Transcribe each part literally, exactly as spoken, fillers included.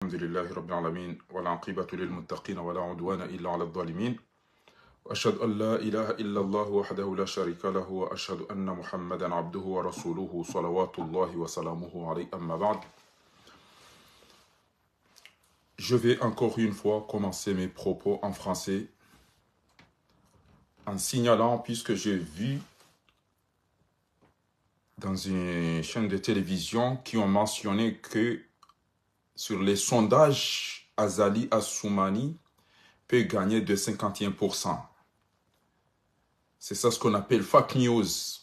الحمد لله رب العالمين، والعاقبة للمتقين، ولا عدوان إلا على الظالمين. وأشهد أن لا إله إلا الله وحده لا شريك له، وأشهد أن محمدا عبده ورسوله، صلوات الله وسلامه عليه، أما بعد. Je vais encore une fois commencer mes propos en français en signalant, puisque j'ai vu dans une chaîne de télévision qui ont mentionné que sur les sondages, Azali Assoumani peut gagner de cinquante et un pour cent. C'est ça ce qu'on appelle fake news. Ce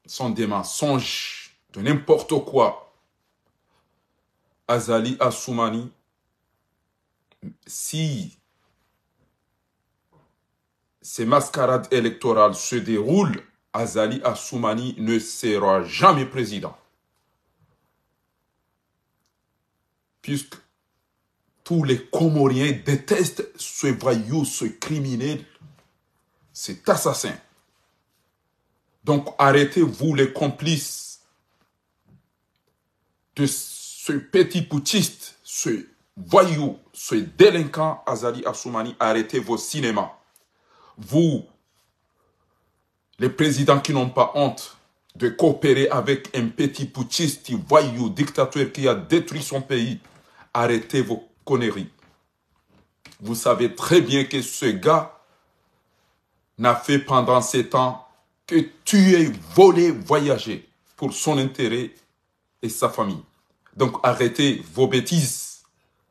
sont des mensonges, de n'importe quoi. Azali Assoumani, si ces mascarades électorales se déroulent, Azali Assoumani ne sera jamais président. Puisque tous les Comoriens détestent ce voyou, ce criminel, cet assassin. Donc arrêtez, vous les complices de ce petit putschiste, ce voyou, ce délinquant Azali Assoumani, arrêtez vos cinémas. Vous, les présidents qui n'ont pas honte de coopérer avec un petit putschiste, voyou, dictateur qui a détruit son pays, arrêtez vos conneries. Vous savez très bien que ce gars n'a fait pendant sept ans que tuer, voler, voyager pour son intérêt et sa famille. Donc arrêtez vos bêtises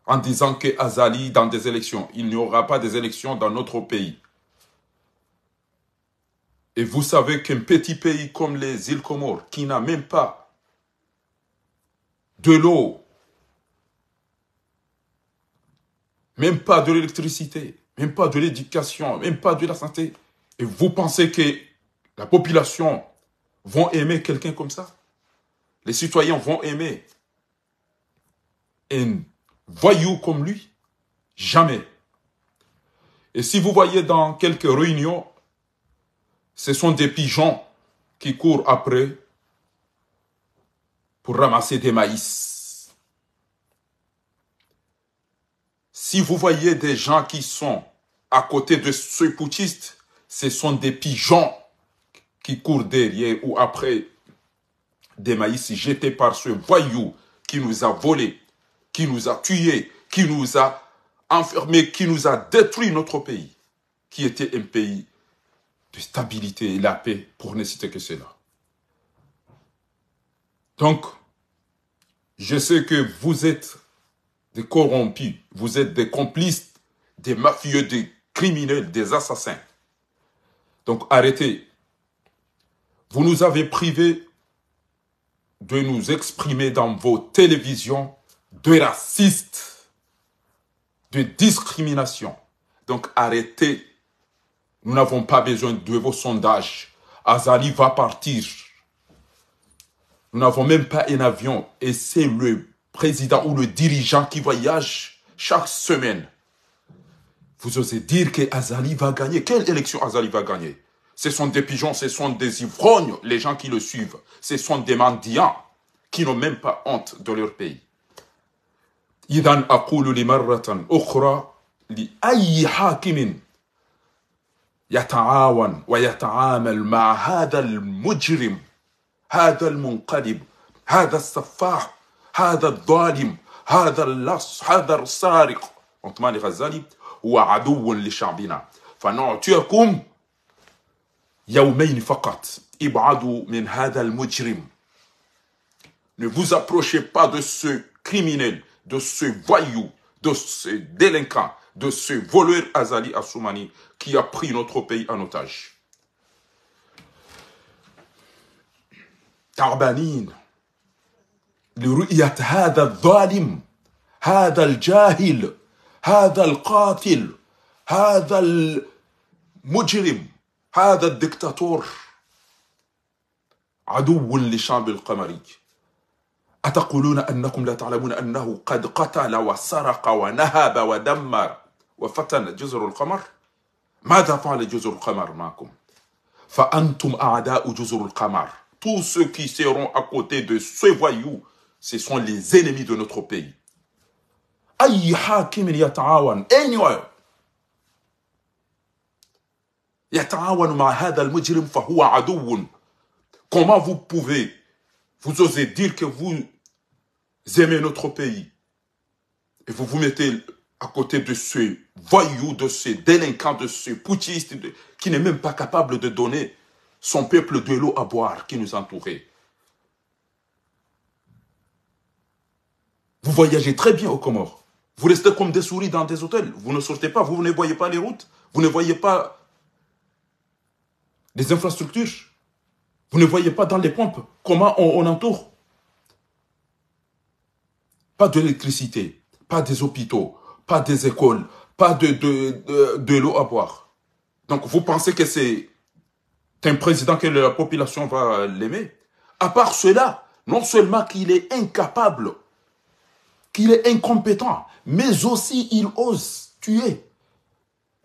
en disant que Azali dans des élections. Il n'y aura pas des élections dans notre pays. Et vous savez qu'un petit pays comme les îles Comores, qui n'a même pas de l'eau, même pas de l'électricité, même pas de l'éducation, même pas de la santé, et vous pensez que la population vont aimer quelqu'un comme ça? Les citoyens vont aimer un voyou comme lui? Jamais. Et si vous voyez dans quelques réunions, ce sont des pigeons qui courent après pour ramasser des maïs. Si vous voyez des gens qui sont à côté de ce putschiste, ce sont des pigeons qui courent derrière ou après des maïs jetés par ce voyou qui nous a volés, qui nous a tués, qui nous a enfermés, qui nous a détruit notre pays, qui était un pays de stabilité et la paix, pour ne citer que cela. Donc, je sais que vous êtes des corrompus, vous êtes des complices, des mafieux, des criminels, des assassins. Donc arrêtez. Vous nous avez privés de nous exprimer dans vos télévisions de racistes, de discrimination. Donc arrêtez. Nous n'avons pas besoin de vos sondages. Azali va partir. Nous n'avons même pas un avion. Et c'est le président ou le dirigeant qui voyage chaque semaine. Vous osez dire que Azali va gagner. Quelle élection Azali va gagner? Ce sont des pigeons, ce sont des ivrognes, les gens qui le suivent. Ce sont des mendiants qui n'ont même pas honte de leur pays. إذن أقول لمرة أخرى لأي حاكم يتعاون ويتعامل مع هذا المجرم، هذا المنقلب، هذا السفاح، هذا الظالم، هذا اللص، هذا السارق، عثمان غزالي، هو عدو لشعبنا. فنعطيكم يومين فقط، ابعدوا من هذا المجرم. Ne vous approchez pas de ce criminel, de ce voyou, de ce délinquant, de ce voleur Azali Assoumani qui a pris notre pays en otage. تعبانين لرؤية هذا الظالم، هذا الجاهل، هذا القاتل، هذا المجرم، هذا الدكتاتور. عدو للشعب القمري. أتقولون أنكم لا تعلمون أنه قد قتل وسرق ونهب ودمر وفتن جزر القمر؟ ماذا فعل جزر القمر معكم؟ فأنتم أعداء جزر القمر. Tous ceux qui seront à côté de ce voyou, ce sont les ennemis de notre pays. أي حاكم يتعاون, anywhere, يتعاون مع هذا المجرم فهو عدو. Comment vous pouvez, vous osez dire que vous aimez notre pays et vous vous mettez à côté de ce voyou, de ce délinquant, de ce putschiste, de, qui n'est même pas capable de donner son peuple de l'eau à boire qui nous entoure. Vous voyagez très bien aux Comores. Vous restez comme des souris dans des hôtels. Vous ne sortez pas, vous ne voyez pas les routes, vous ne voyez pas les infrastructures, vous ne voyez pas dans les pompes comment on, on entoure. Pas d'électricité, pas des hôpitaux, pas des écoles, pas de, de, de, de l'eau à boire. Donc vous pensez que c'est un président que la population va l'aimer ? À part cela, non seulement qu'il est incapable, qu'il est incompétent, mais aussi il ose tuer.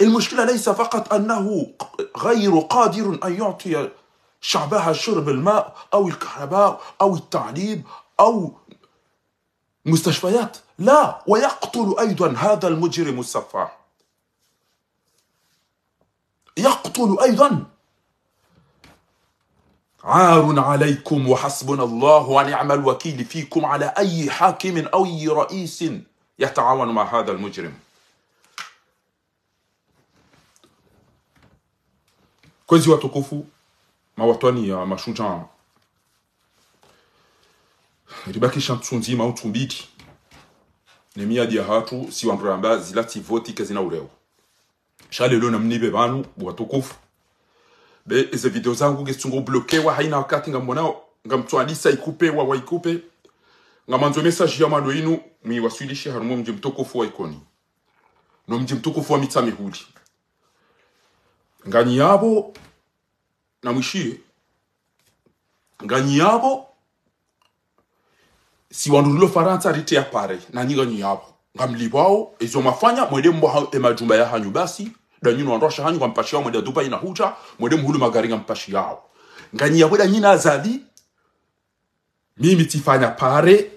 المشكلة ليس فقط أنه غير قادر أن يعطي شعبها شرب الماء أو الكهرباء أو التعليم أو مستشفيات، لا، ويقتل أيضا هذا المجرم السفاح. يقتل أيضا. عار عليكم وحسبنا الله ونعم الوكيل فيكم على أي حاكم أو أي رئيس يتعاون مع هذا المجرم. Kwezi watukufu, mawatwani ya mashujaa, ribakisha ntsu ndzima au ntsu mbili, ne miadi yahatru si wandru ramba zila tsi voti kazina ureo. Sha leo namnipve pvanu, watukufu. Be, eze video zangu ngezitsungo bloquewa, haina wakati ngamwonao, ngamtsuandisa ikupe, wa, wa ikupe. Ngamwandzo message ya mwando inu, mwiwaswilishe harumwa mdji mtukufu wa Ikoni no mdji mtukufu wa Mitsamihuli. Nganyi yapvo, namwishiye. Nganyi yapvo, si wandru rilo Farantsa riteya pare, nanyi nganyi yapvo. Ngamlipvwao, ezo mwafanya, mwende mbohe emajumba yahanyu basi, danyi no wandru washe wahanyu, ngampashiyao, mwende Dubai na hudja, mwende muhulu magari ngampashiyao. Nganyi yapvo danyi na Azali, mimi tsifanya pare,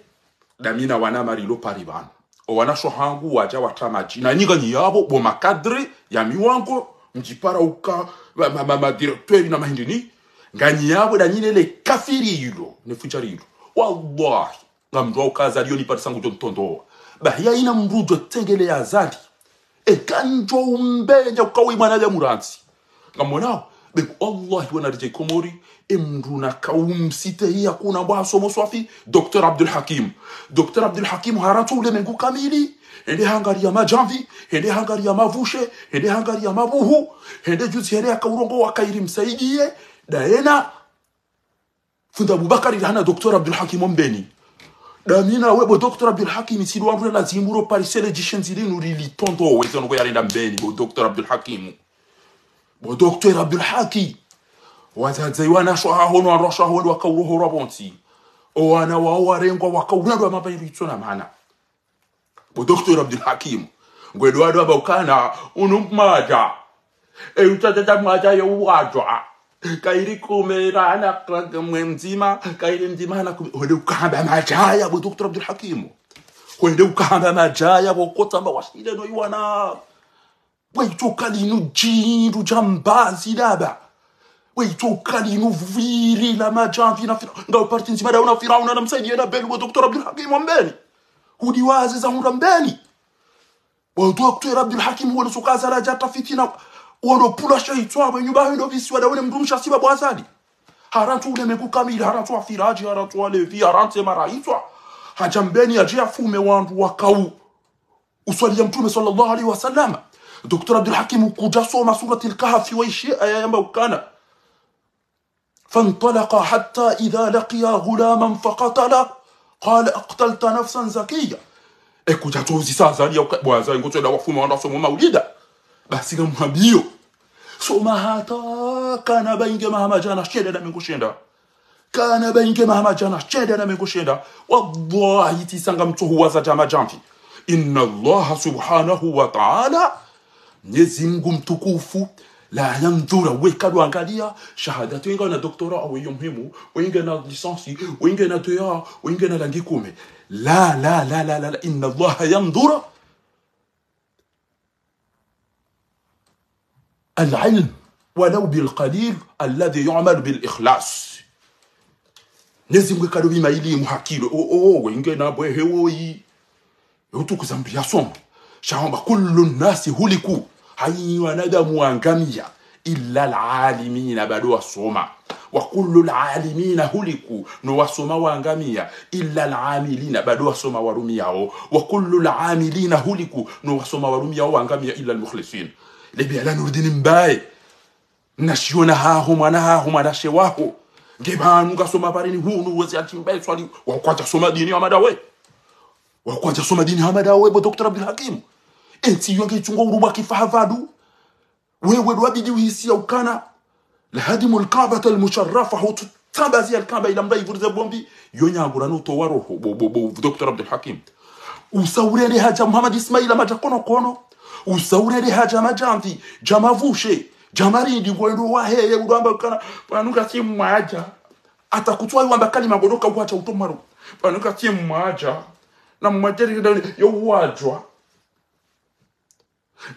dami na wana marilo pare pvanu. Owanashe wahangu wadja watra madji. Nanyi nganyi yapvo, bo makadre ya miwango, mdjipara uka, ma, ma, ma, ma directeur na mahindrini. Nganyi yapvo, danyi nele kafiri ilo, ne fujari ilo. Wallahi, ngamdjuwa uka Azali yo niparisa ngudjo ntondowa. Bahi ya ina mdru djo tsengeleya Azali. Eka ndjo umbenya uka we mwana ya murantsi. Ngamwonao, be wallahi wana ridja Ikomori, emdru naka umsite iya kuna mbwa hasomo swafi, Docteur Abdul Hakim. Docteur Abdul Hakim harantsi ulemengu kamili, hende hangariya madjamvi, hende hangariya mavushe, hende hangariya mabuhu, hende juzi hende haka urongowa Kairi msaidiye, dayena, Fundi Abubakari rahana Docteur Abdul Hakim Mbeni. Dami na we bo Docteur Abdul Hakim, si lwandru lazimu ro parise le djishenzi linu rilitondowe ze ndrongo yarenda Mbeni, bo Docteur Abdul Hakim. Bo Docteur Abdul Hakim. Wadzadze wanashe wahaho no wandru washe wahaho waka urohorwa pvontsi. Owana wawo warengwa waka urendwa mapvayiru itsona mana. Bo Docteur Abdul Hakim. Ngwendo wandru wamba ukana, unu mmadja. E utsatsa mmadja ye uwadjwa. Kairi kume rahana mwe mdzima, kairi mdzima rahana kume. Hwende ukahamba madjaya, bo Docteur Abdul Hakim. Hwende ukahamba madjaya, bo kotsa mba washile no iwana. Weyitsoka linu djindru dja mbazi daba. Weyitsoka linu vwiri la madjamvi na Fira-, nga uparti ndzima dawo na Firauna na msaidiye na Belu bo Docteur Abdul Hakim wa Mbeni. Hudi waze za hundra Mbeni. Bo Docteur Abdul Hakim wano soka Azali hadja tafiti na wano pula sha itswa, wenyu ba hendo visiwa dawo ne mdrumshe asiba bo Azali. Harantsi ulemengu kamili, harantsi wa Firaji, harantsi wa Levi, harantsi mara itswa. Hadja Mbeni hadje yafume wandru wakau uswaliya Mtrume swallallahu alayhi wa sallam. Docteur Abdul Hakim kudja soma Suratil Kahfi waishiye aya yamba ukana: فانطلقا حتى إذا لقيا غلاما فقتله قال أقتلت نفسا زكية. E kudja tsouzisa Azali ya uka-, bo Azali ngotso enda wafume wandru wasomo maulida. Basi ngamwambiyo. Soma hata kana bayinge maha madjana shenda na mengo shenda. Kana bayinge maha madjana shenda na mengo shenda. Wallahi tsisa ngamtsohuwaza dja madjamvi. إن الله سبحانه وتعالى, Mnyezi Mngu mtukufu, لا ينظر, weka ndo angaliya, shahada tu inga na doctorat, awe yo muhimu, wenge na licence, wenge na D E A, wenge na langi kume. La, la, la, la, la, la, إن الله ينظر العلم ولو بالقليل الذي يعمل بالإخلاص. Nezi mwe kado bima ilimu hakilo. O, o, wenge na bwehe woyi. Utukuza mbi ya soma. Shahomba, كل الناس هلكوا. Hayi wanadamu wangamiya. إلا العالمين, bado wasoma. وكل العالمين هلكوا, no wasoma wangamiya. إلا العاملين, bado wasoma warumiyao. وكل العاملين هلكوا, no wasoma warumiyao wangamiya. إلا المخلصين. Lebi ala Nurdini Mbaye. Nashiona haho, mwana haho, mwanashe waho. Nge pvanu ngasoma parini hunu, wezi atimba swali. Wakwadja soma dini hama dawe. Wakwadja soma dini hama dawe, bo Docteur Abdul Hakim. Entsi yo nge itsungo urubwa kifa havadu. Wewe ndo wabidi uhisi ya ukana. لهدم الكعبة المشرفة, ho tutsambazi ya Alkaaba ila mdru ayivurize bombi. Yo nyangura no utowa roho, bo, bo, bo, Docteur Abdul Hakim. Usaurere hadja Muhammad Ismaila madja kono kono. Usaurere hadja madjamvi, dja mavushe, dja marindi, ngwendo waheye, udo amba ukana, pvanu ngasi mwadja. Ata kutswa iwamba kalima ngodoka uwacha utomaro. Pvanu ngasi mwadja. Na mwadjeri kidani, yo uwadjwa.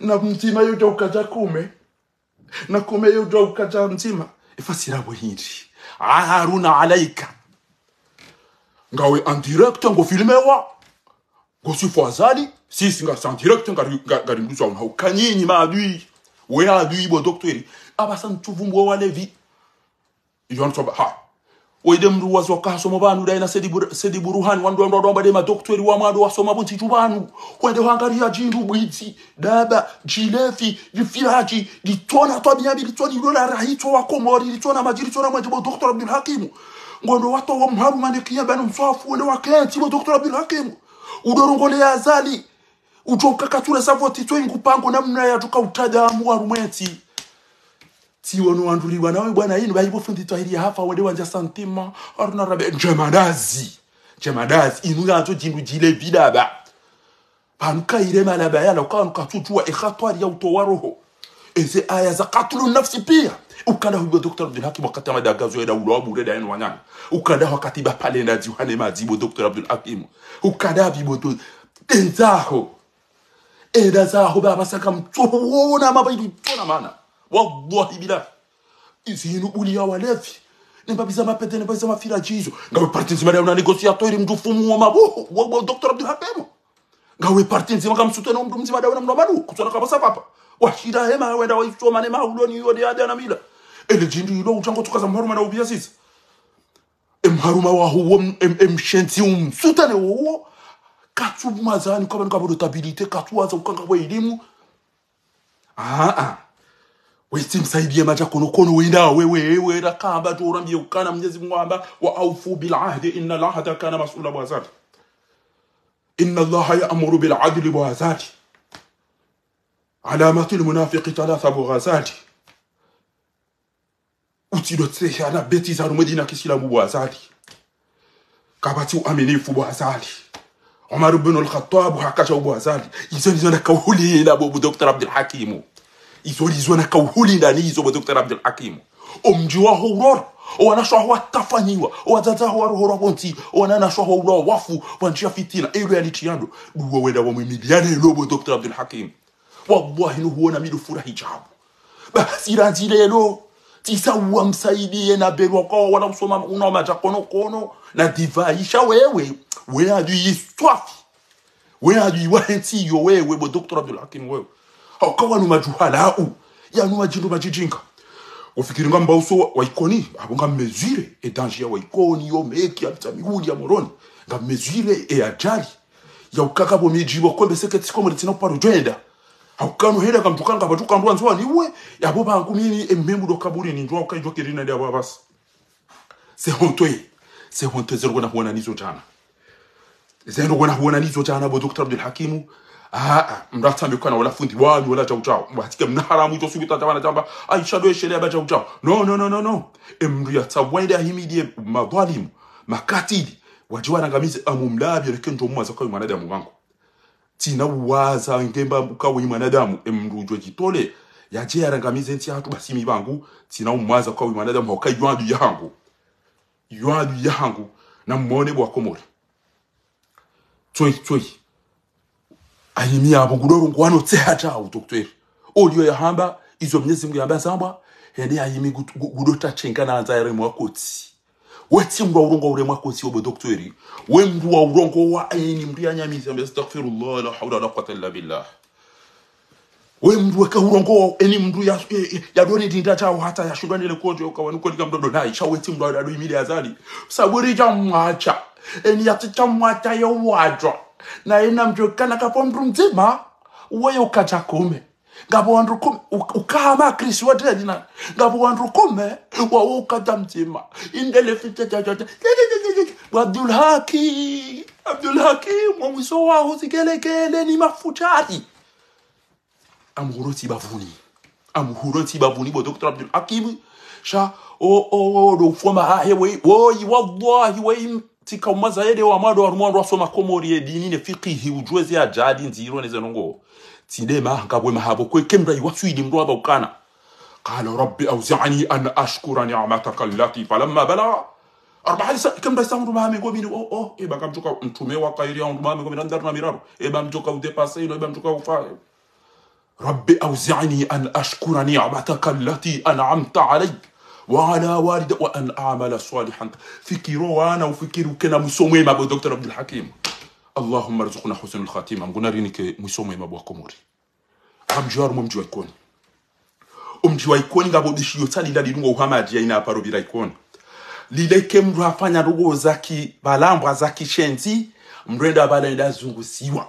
Na mdzima yo dja ukadja kume. Na kume yo dja ukadja mdzima. Ifasira bo hindri. عار عليك. Ngawe en direct ngo filmewa. Ngo sifu Azali. Sisi ngasi en direct ngari, nga-, ngari mduza unha ukanyinyi maadui. We adui bo docteur. Apvasa ntsuvu mbo walevi. Iyo ntsoba, ha. Wende mdru wazo kasomo pvanu dayi na Sedi Bur-, Sedi Buruhani, wandru, wandru, wandru, wandru, wandru, de ma docteur wa mwando wasoma pvontsi tu pvanu. Wende wangariya djindru bwidzi, daba, djilevi, djifiraji, ditsona twabiya mbi, ditsona ilola rahi, tso wa Komori, ditsona madji, ditsona mwendje bo Docteur Abdul Hakim. Ngondo watowa mharu mane kiya pvanu mswafu, wende wakentsi bo Docteur Abdul Hakim. Udo rongole ya Azali. Udjo ukakatura savoti tso ingu pango namna ya tuka utadamu wa rumwentsi. Tsi wono wandru liwa nawe bwana inu, bayi bo fundi Twahiri ya hafa, wende wandja santima, haruna rabe, ndjemadazi. Ndjemadazi, inu yandzo djindru djilevi daba. Pvanu kayire malaba yala, ukanu katsudjuwa, e khatwari ya utowa roho. Eze aya za katulu nafsi piya. Ukanda hubo Docteur Abdul Hakim wakati ya madagazo ya daula wa bure da yenu wanyana. Ukanda wakati ba pale nda ziwane mazibo Docteur Abdul Hakim. Ukanda bibo do, enzaho. Enda zaho baba saka mtsoho wona mabaidi tsona mana. Wallahi billahi. Izi inu buli ya walevi. Ne mbabiza mapete, ne mbabiza mafiraji izo. Ngawe parti ndzima ya una négociateur mdru fumu wa mabuhu. Wa, wa Docteur Abdul Hakim. Ngawe parti ndzima kamsutene mdru mdzima dawe na mdru madu. Kutsona kabasa papa. Washira hema wenda waisoma ne mauloni yo de ada na mila. Ele djindru ilo utsango tukaza mharuma na ubiya sisi. Emharuma waho uwo, em, em, emshenzi umsutane wowo. Katsu mazani kwa pvanu kabodo stabilité, katsu waza ukanga kwa elimu. Ah, ah. Wetsi msaidiye madja kono kono wenda, we, we, we, rakamba, djo urambiye ukana Mnyezi Mungu amba, وأوفوا بالعهد إن العهد كان مسؤولا bo Azali. إن الله يأمر بالعدل bo Azali. علامات المنافق ثلاثة bo Azali. Utsidotseha na bêtise harumwa dini ya kisilamu bo Azali. Kapvatsi uaminifu bo Azali. Omar ibn al-Khattab hakasha bo Azali. Izo ndizo na kauhuli na bo, bo Docteur Abdul Hakim. Izo ndizo na kauhuli ndani izo bo Docteur Abdul Hakim. Omdji waho urora. Owanashe waho watafanyiwa. Owadzadze waho warohorwa pvontsi. Owananashe waho urora wafu. Pvwandziya fitina. Elo ya litiyando. Duwa wenda wamwimiliane lo bo Docteur Abdul Hakim. Wallahi, nuhuona mi ndo furahi djabu. Basi randzi lelo, tsisa uwa msaidiye na belwa kwa wala usoma una madja kono kono, na divaisha wewe, we adui swafi. We adui wahe ntsi yo wewe, bo Docteur Abdul Hakim wewe. Hauka wanu madjuhalau, yanu madjindru madjidjinga. Ufikiri ngamba uso wa, wa Ikoni, apvo nga mesure, e danger ya wa Ikoni, yo Meki, ya Mitsamihuli, ya Moroni. Nga mesure, e ajali. Ya ukaka bo midji bo kwembe seke tsi Komori tsina uparo djwenda. Haukanu henda kamtukanga pvatuka ndrwa nzwani we. Yapvo pvangu mimi emhembu ndo kaburini ndrwa ukaidjwa kirina ndi apvo apvasa. C'est honteux. C'est honteux, zero kwena huona nizo djana. Zero kwena huona nizo djana bo Docteur Abdul Hakim. Ah, ah, mdru atsambe kana wala fundi wanyu wala djau djau. Mbahatike mna haramu idjo sukuta tabana tamba. Aisha ndo eshelea ba djau djau. No, no, no, no, no. Emdru yatsabwa ende ahimidiye madhwalimu, makatili. Wadji warangamize amu mlabi reke ndjo mwaza kwa mwanadamu wangu. Tsina uwaza ngemba uka we mwanadamu, emdru udjo djitole, yadje yarangamize ntsi yahatru basi mi pvangu, tsina umwaza uka we mwanadamu, hauka iyo adui yahangu. Iyo adui yahangu, na mwone bo wa Komori. Tsoi, tsoi. Ayimi yapvo ngudoro ngwano tseha djau, docteur. Oliyo yahamba, Izo Mnyezi Mngu yamba zambwa, hende hayimi gut-, gu-, gudo ta tsenga na handza yaremwa kotsi. We tsi mndru wa urongowa uremwa kotsi obo dokteri. We mndru wa urongowa, eni mndru ya nyamiza, yambe astaghfirullah, la hawla wala quwwata illa billah. We mndru weka urongowa, eni mndru ya, ya, ya, ya doni dinda djao hata ya shindwa nele kodjo, uka wanu koli ka mdodo nayi, sha we tsi mndru wa dado imili Azali. Saburi dja mwatsha. Eni yatsi dja mwatsha yo wadjwa. Na ena mdjo kana kapvo mndru mdzima, we yo kadja kume. Ngapvo wandru kume, u-, ukama Kristu wa dina. Ngapvo wandru kume, wa ukata mdzima. Indele fite cha cha cha. Wa Abdul Hakim, Abdul Hakim, wa mwiso wa huzikelekele ni mafutari. Amuhuro tsi bavuni. Amuhuro tsi bavuni bo doktera Abdul Hakim. Sha, o, o, o, do foma hahe we, wo, i wallahi we, tsika umaza yede wa mwando wa rumwando wasoma Komori ye dini ne fikihi udjuwe ze ajali ndziro ne ze ndrongo. Tsinde ma, ngapvo mahapvo kwe ke mndru ayiwaswili mndru amba ukana. قال رب أوزعني أن أشكر نعمتك التي فلما بلغ أربعين سنة, ke mndru ayisa mndru maha mengo mine, oh, oh, eba kamtsuka mtrume wa kairi ya mndru maha mengo mine, ndari na miraru, eba mtsuka udepase ino, eba mtsuka ufa. رب أوزعني أن أشكر نعمتك التي أنعمت علي وعلى والدي وأن أعمل صالحا. Fikiro wana ufikiri ukena mwiso mwema bo doktera Abdul Hakim. اللهم ارزقنا حسن الخاتمة. Mngu narinike mwiso mwema bo wa Komori. Amdji wa rumwa mdji wa Ikoni. Omdji wa Ikoni ngapvo bishi yo tsali la lidungo uhamadji ya ina aparo bila Ikoni. Lile ke mndru hafanya ndrongo za ki balambwa za kishenzi, mndru enda pvala enda zungusiwa.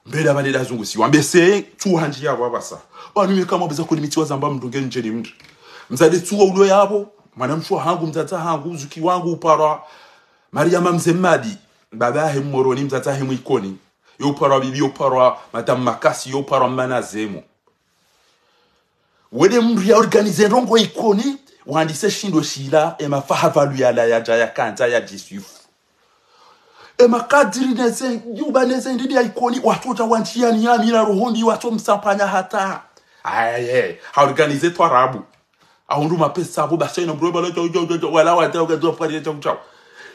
Mbele abale dazungusiwa. Mbese, tsuha ndji yapvo apvasa. Wanu meka mwabeza kuli mitsi wazamba mndru nge ndjeni mndru. Mdzadze tsuha ulo yapvo, mwanamshe wahangu, mdzadze hangu, zuki wangu, uparwa Mariama Mze Mmadi. Mbaba yahe Mmoroni, mdzadze yahe Mwikoni. Yo uparwa bibi, yo uparwa Madame Makasi, yo uparwa Mmana Zemo. Wende mndru ya organize ndrongo Ikoni, wandise shindo shila, ema fahavalou yala yadja yakandza yadjiswifu. Ema kadiri neze, yuba neze ndidi ya Ikoni, watsu dja wandjiya ni yami na roho mbi, watsu msampanya hata. Aye, ha organize twarabu. Ahundru mapesa apvo, basi ino mndru wala, wala, wala, wala, wala, wala,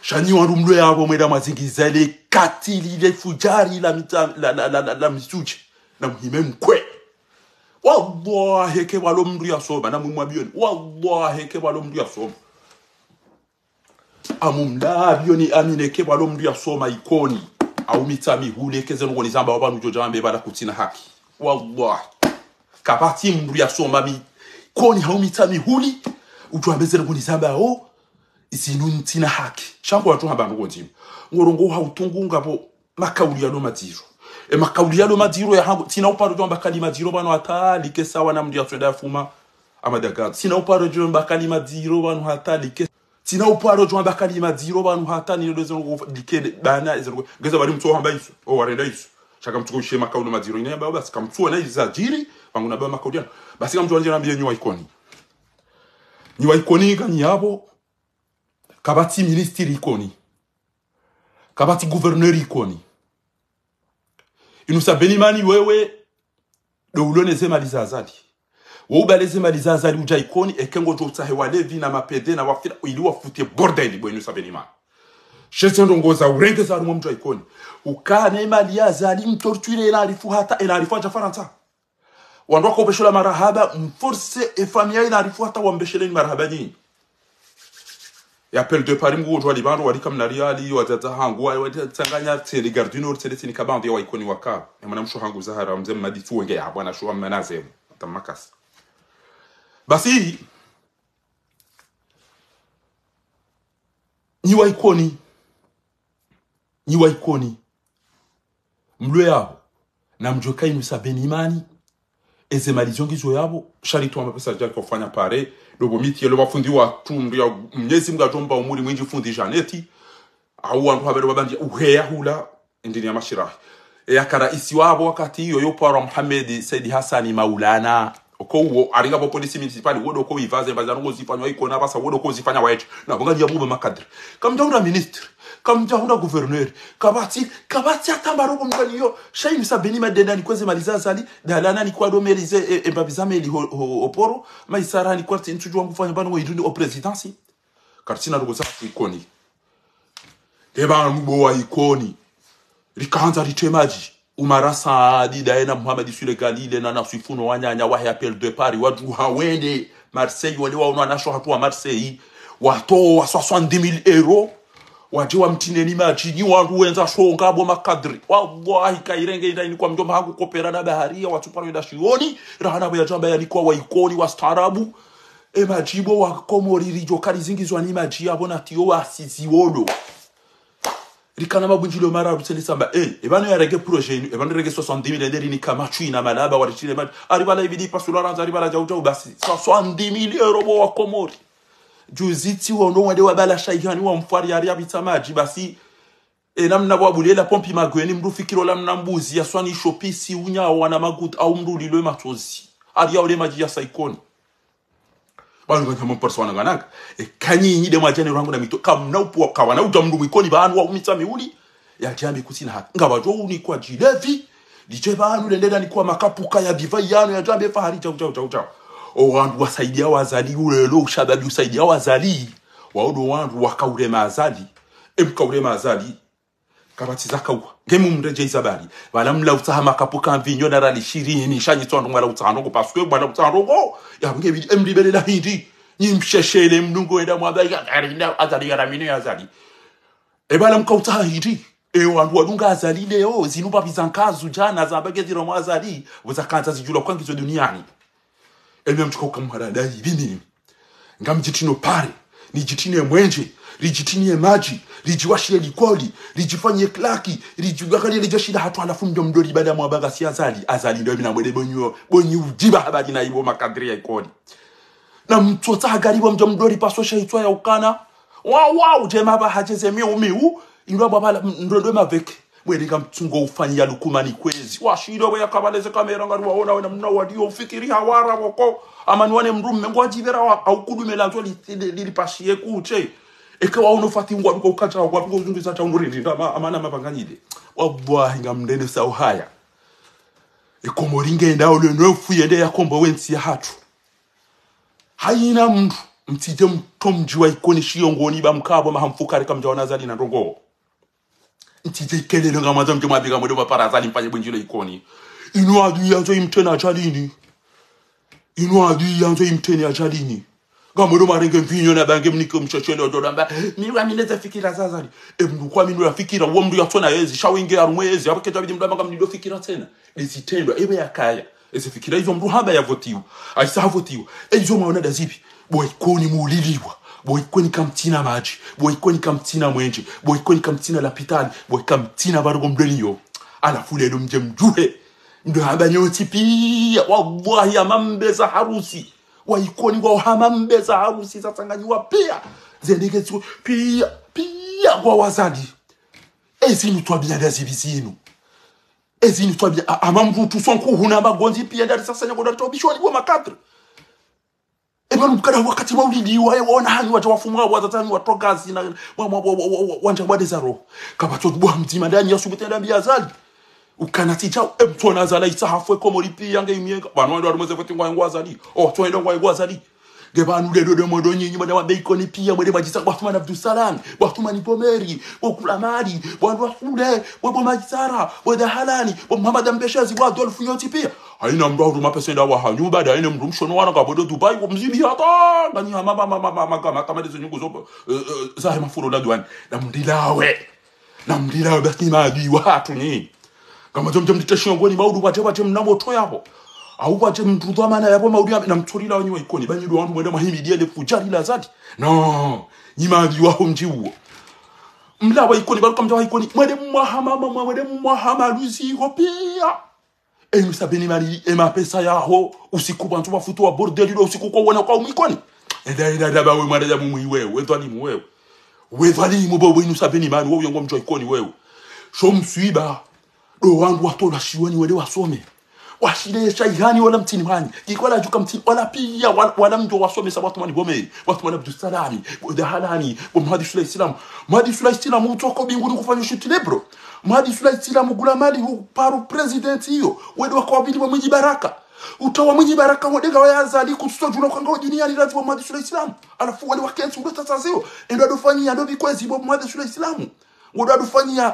sha nyi wandru mlo yapvo mwenda mwazingiza le katili, le fujari, la mita-, la, la, la, la, la misuche. Na muhime mkwe. Wallahi, ke pvwalo mndru yasoma, na mumwa biyoni. Wallahi, ke pvwalo mndru yasoma. Amumla biyoni amine ke pvwalo mndru yasoma Ikoni. Au Mitsamihuli, ke zenu ngoni zamba wapvanu djo djambe pvala kutsina haki. Wallahi. Kapvatsi mndru yasoma mi-, Ikoni hau Mitsamihuli, udjo ambe zenu ngoni zamba o, zinu ntsina haki. Sha ngo watsu hamba ndrongo ndzima. Ngorongo ha utungu ngapvo makauli yalo madziro. E makauli yalo madziro ya hangu, tsina uparo djo amba kalima dziro pvanu hata like sawa na mndru yaswenda yafuma Amadagazi. Tsina uparo djo amba kalima dziro pvanu hata like. Tsina uparo djo amba kalima dziro pvanu hata ni ndo zeno like bana, zeno ngeza bali mtso hamba iso. O warenda iso. Sha kamtsuko ushe makauli madziro. Ine yamba basi kamtsuwa na iza djiri, pvangu na ba makauli yanu. Basi kamtsuwa ndjera mbiye nyi wa Ikoni. Nyi wa Ikoni kanyi yapvo, kapvatsi ministri Ikoni. Kapvatsi gouverneur Ikoni. Yunusa Benimani wewe, ndo ulo neze mali za Azali. Wo ubale ze mali za Azali udja Ikoni, eke ngodjo utsahe walevi na mapede na wafira, ili wafute bordel bo Yunusa Benimani. She ze ndrongo za urenge za harumwa mdji wa Ikoni. Ukana emali ya Azali mtorture ena arifu hata, ena arifu adja Farantsa. Wandru wako ubeshelwa marahaba, mforce efamiya ina arifu hata wambesheleni marahaba nyinyi. Ya appel de Paris mngu wandru wali pvandru, wali kamnari ali, wadzadze hangu, wa-, wa-, tsanganya tsende Gare du Nord, tsende tsini kabandi ya wa Ikoni waka. Ya mwanamshe hangu Zahara, Mze Mmadi tsu wenge ya, bwana shuwa Mmana Zemo. Tamakasi. Basi, nyi wa Ikoni. Nyi wa Ikoni. Mlwe yapvo. Na mdjuwe ka Yunusa Benimani. Eze mali zo ngizo yapvo. Sha ritwa mapesa djaka ufanya pare. Ndo pvo miti yelo pvafundi watru mndru ya Mnyezi Mngu adjomba umuri mwindji fundi Janeti. Au wandru hapvelo pvapvandzi uheya hula. Ndini ya mashirahi. E yaka raisi wapvo wakati iyo yo uparwa Mohamed Said Hassani Maulana. Oko uwo, aringa pvo police municipale, wo ndo ko ivaze, mbaza ndrongo zifanywa Ikoni apvasa, wo ndo ko zifanya waetsi. Na pvo nganyi yapvo makadri. Kamdjahundra ministre, kamdjahundra gouverneur, kapvatsi, kapvatsi hata mba ndrongo mkaniyo. Sha Yunusa Benimani ndena nikweze mali za Azali, dalana nikwa ndo meli ze, e, e, mbapvi za meli ho, ho, ho poro, maisara nikwa tsi ntsudjuwa ngufanya pvanu ngo iduni o présidence. Karitsina ndrongo za Ikoni. Eba nubo wa Ikoni. Rikandza ritemadji. Umara Saadi, daye na Muhammad Sule Galile, na Naswifu no wananya wahe Appel de Paris, wadjuha wende Marseille, wale waono wanasho hatru wa Marseille, watowa soixante-dix mille euros, wadje wamtsineni madji, nyi wandru wendza shonga bo makadri. Wallahi, kayirenge inda inikwa mdjomba hangu kopera na bahari, ya watsuparo inda shioni, rahana bo yadjamba yanikwa wa Ikoni, wa staarabu, e madji bo wa Komori ridjo kari zingizwa ni madji yabo na tiyo wa sizi wolo. Rikana mabundjilio mara rutsele samba, eh, e pvanu yarenge projet inu, e pvanu renge soixante-dix mille, ende rinika matswi na malaba, waritile madji. Ari pvala ibidi pasula randza, ari pvala djau djau basi. Soixante-dix mille euros bo wa Komori. Juzi tsi wono wende wabala shayihani wa mfwari ari apvitsa madji, basi. E namna wabulela pompi magweni, mndru fikiro la mna mbuzi, ya swani shopisi, unyao wana maguta, au mndru lilwe matsozi. Ari yaule madji ya sa Ikoni. Pvanu kanya mparisa wana kanaka. E kanyi inyi de mwadjane rangu na mito. Kamna upwa kawana udja mndru mwa Ikoni pvanu wa umitsa miuli. Ya djambi kutsina haki. Ngapvadjo unikwa djilevi. Lidje pvanu lende danikwa makapuka ya diva yanu ya djambi fahari djau, djau, djau, djau. O wandru wasaidia wa Azali ulelo ushababi usaidia wa Azali. Wao do wandru wakaurema Azali. E mkaurema Azali. Kapvatsi zakauwa. Nge mumredjei zabari. Pvala mla utsaha makapuka mvinyo na rali shirini, sha nyi tsi wandru mwala utsaha ndrongo, parce que mwala utsaha ndrongo. Ya mnge bidi, emribele la hindri. Nyi msheshele mdungo enda mwamba, ya, Azali, ya, Azali, ya, Azali. E pvala mka utsaha hindri. E wandru wadunga Azali leo, zinu pvapvi za nkazu djana, zamba ke zira mwa Azali, pvo zakandza zidjulwa kwa ngizo duniani. Emi amtsuka ukamhara dayi, pvimini. Ngamdjitino pare, nidjitine mwenje, ridjitine madji, ridjiwashie likoli, ridjifanyie klaki, ridjiwakalie ledjashida hatru halafu mdjo mdori baada mwabaga si Azali, Azali ndo emina mwede bonyi, bonyi udjiba habari na ibo makadri ya Ikoni. Na mtsotsa hagari bo mdjo mdori paso sha itswa ya ukana, wa, wa, udje maba hadjeze miu, miu, indwa baba la, ndo ndo maveke. Mwene ngamtsungo ufanyi ya Lukumani kwezi. Washindo bo yakabaleze kamera ngari waona wena mna wadiyo ufikiri hawara woko. Amani wane mdrume ngwadjibera wa, au kudume la nzo li, li, li, lipashiye kuche. Eke waono fati ngwa duko ukacha, ngwa duko uzungiza cha unurindi, ndama, amana mapanganyide. Wallahi ngamdene sa uhaya. E Komori ngenda ole nofu yende ya kombo wentsi ya hatru. Hayina mndru, mtsidje mtomdji wa Ikoni shiyo ngoni ba mkabo mahamfukare kamdjaona Azali na ndrongo. Ntsidje ikelele ngamwandzo mdje mwabika mwede mapara Azali mfanye bundjilo Ikoni. Inu adui yandzo imtrene ajalini. Inu adui yandzo imtrene ajalini. Ngamwede marenge mvinyo na bange mnike msheshele odjo damba. Miwa mineze fikira za Azali. E mndru kwa minu ya fikira, uwo mndru ya tsona yezi, sha wenge harumwa yezi, apvo kedja bidi mdru amba ngamnido fikira tsena. Ezi trendwa, ewe yakaya. Ezi fikira izo mndru hamba ya votiwa. Ayisa ha votiwa. E izo mwaona dazipvi. Bo Ikoni muliliwa. Bo Ikoni kamtsina madji. Bo Ikoni kamtsina mwenje. Bo Ikoni kamtsina lapitali. Bo Ikoni kamtsina barugo mdweliyo. Halafu lelo mdje mdjuhe. Mdjo hamba nyontsi piya. Wallahi hama mbeza harusi. Wa Ikoni ngwao hama mbeza harusi zatsanganyiwa piya. Zendeke tsu piya. Piya ngwao Azali. Ezi ni twabiya dazipvi zinu. Ezi ni twabiya, a, ama mvutu sonku huna magondzi piya ndari sasa nyago ndari tobishoni bo makadri. Eba mkada wakati wa ulili wa, wa, wana hanyu wadja wafumwa, wa, wazaza hanyu watogazi na, wa, wa, wandja wadeza roho. Kapvatso dubwa mdzima ndani ya subuti ndambi ya Azali. Ukana tsi chao, e mtsona Azali, isa hafwe Komori piya nge imiyenga. Pvanu wandru warumweze foti ngwa ngwa Azali. O, tsoenda ngwa ngwa Azali. Nge pvanu lelo de mwendo nyinyi, mwende wa Ikoni piya, mwende mwadjisa, bo Athumani Abdussalam, bo Athumani Bomeri, bo Kulamali, bo Andrwa Sule, bo, bo Majisara, bo Dahalani, bo Muhammad Mbeshezi, bo Adolphe nyontsi piya. Hayina mndru ahuruma pesa enda wa hanyu, baada hayina mndru mshono wana ngapvo do Dubai, bo mzibi hata, nganyi hama, ma, ma, ma, ma, ma, kama, kama dezo nyungu zo, eh, eh, zahe mafuro la duwani. Na mndrilawe. Na mndrilawe basi ni maadui wa hatru nyi. Ngamwandzo mdje mdite shingoni maudu wadje wadje mna moto yapvo. Au wadje mdru dhwamana yapvo maudu ya, na mtsurilawe nyi wa Ikoni. Ba nyi ndo wandru mwende mwahimidiye le fujari la Azali. No. Nyi maadui waho mdji uwo. Mlawa Ikoni, baruka mdja wa Ikoni. Mwende mwahama, mwa, mwende mwahama luzi ho piya. E Yunusa Beni Mali, e mapesa yaho, usiku pvantsu pvafutu wa bordel ilo usiku kwa wona kwa umwikoni. Enda, enda, enda, ba we mwana ya mumwi wewe, we dhwalimu wewe. We dhwalimu bo, we Yunusa Beni Mali, wewe yongo mdjo Ikoni wewe. Sho mswiba, do wandru watolwa shioni wende wasome. Washile shayihani wala mtsini mani. Kikwa la djuka mtsini, wala piya, wala, wala mdjo wasome sa bo Athumani Bomeri, bo Athumani Abdussalami, bo Dahalani, bo Muhadi Sula Islam. Muhadi Sula Islam utoka mbinguni kufanya shuti lebro. Muhadi Sula Islam gula mali uparo president iyo. Wende wakawabili wa Mwinyi Baraka. Utawa Mwinyi Baraka wende ngawe Azali kutsuto djula kwa ngawe duniani lazi wa Muhadi Sula Islam. Halafu wende wakentsi ulo tata zio. Endo adofanyia ndo bikwezi bo Muhadi Sula Islam. Wende adofanyia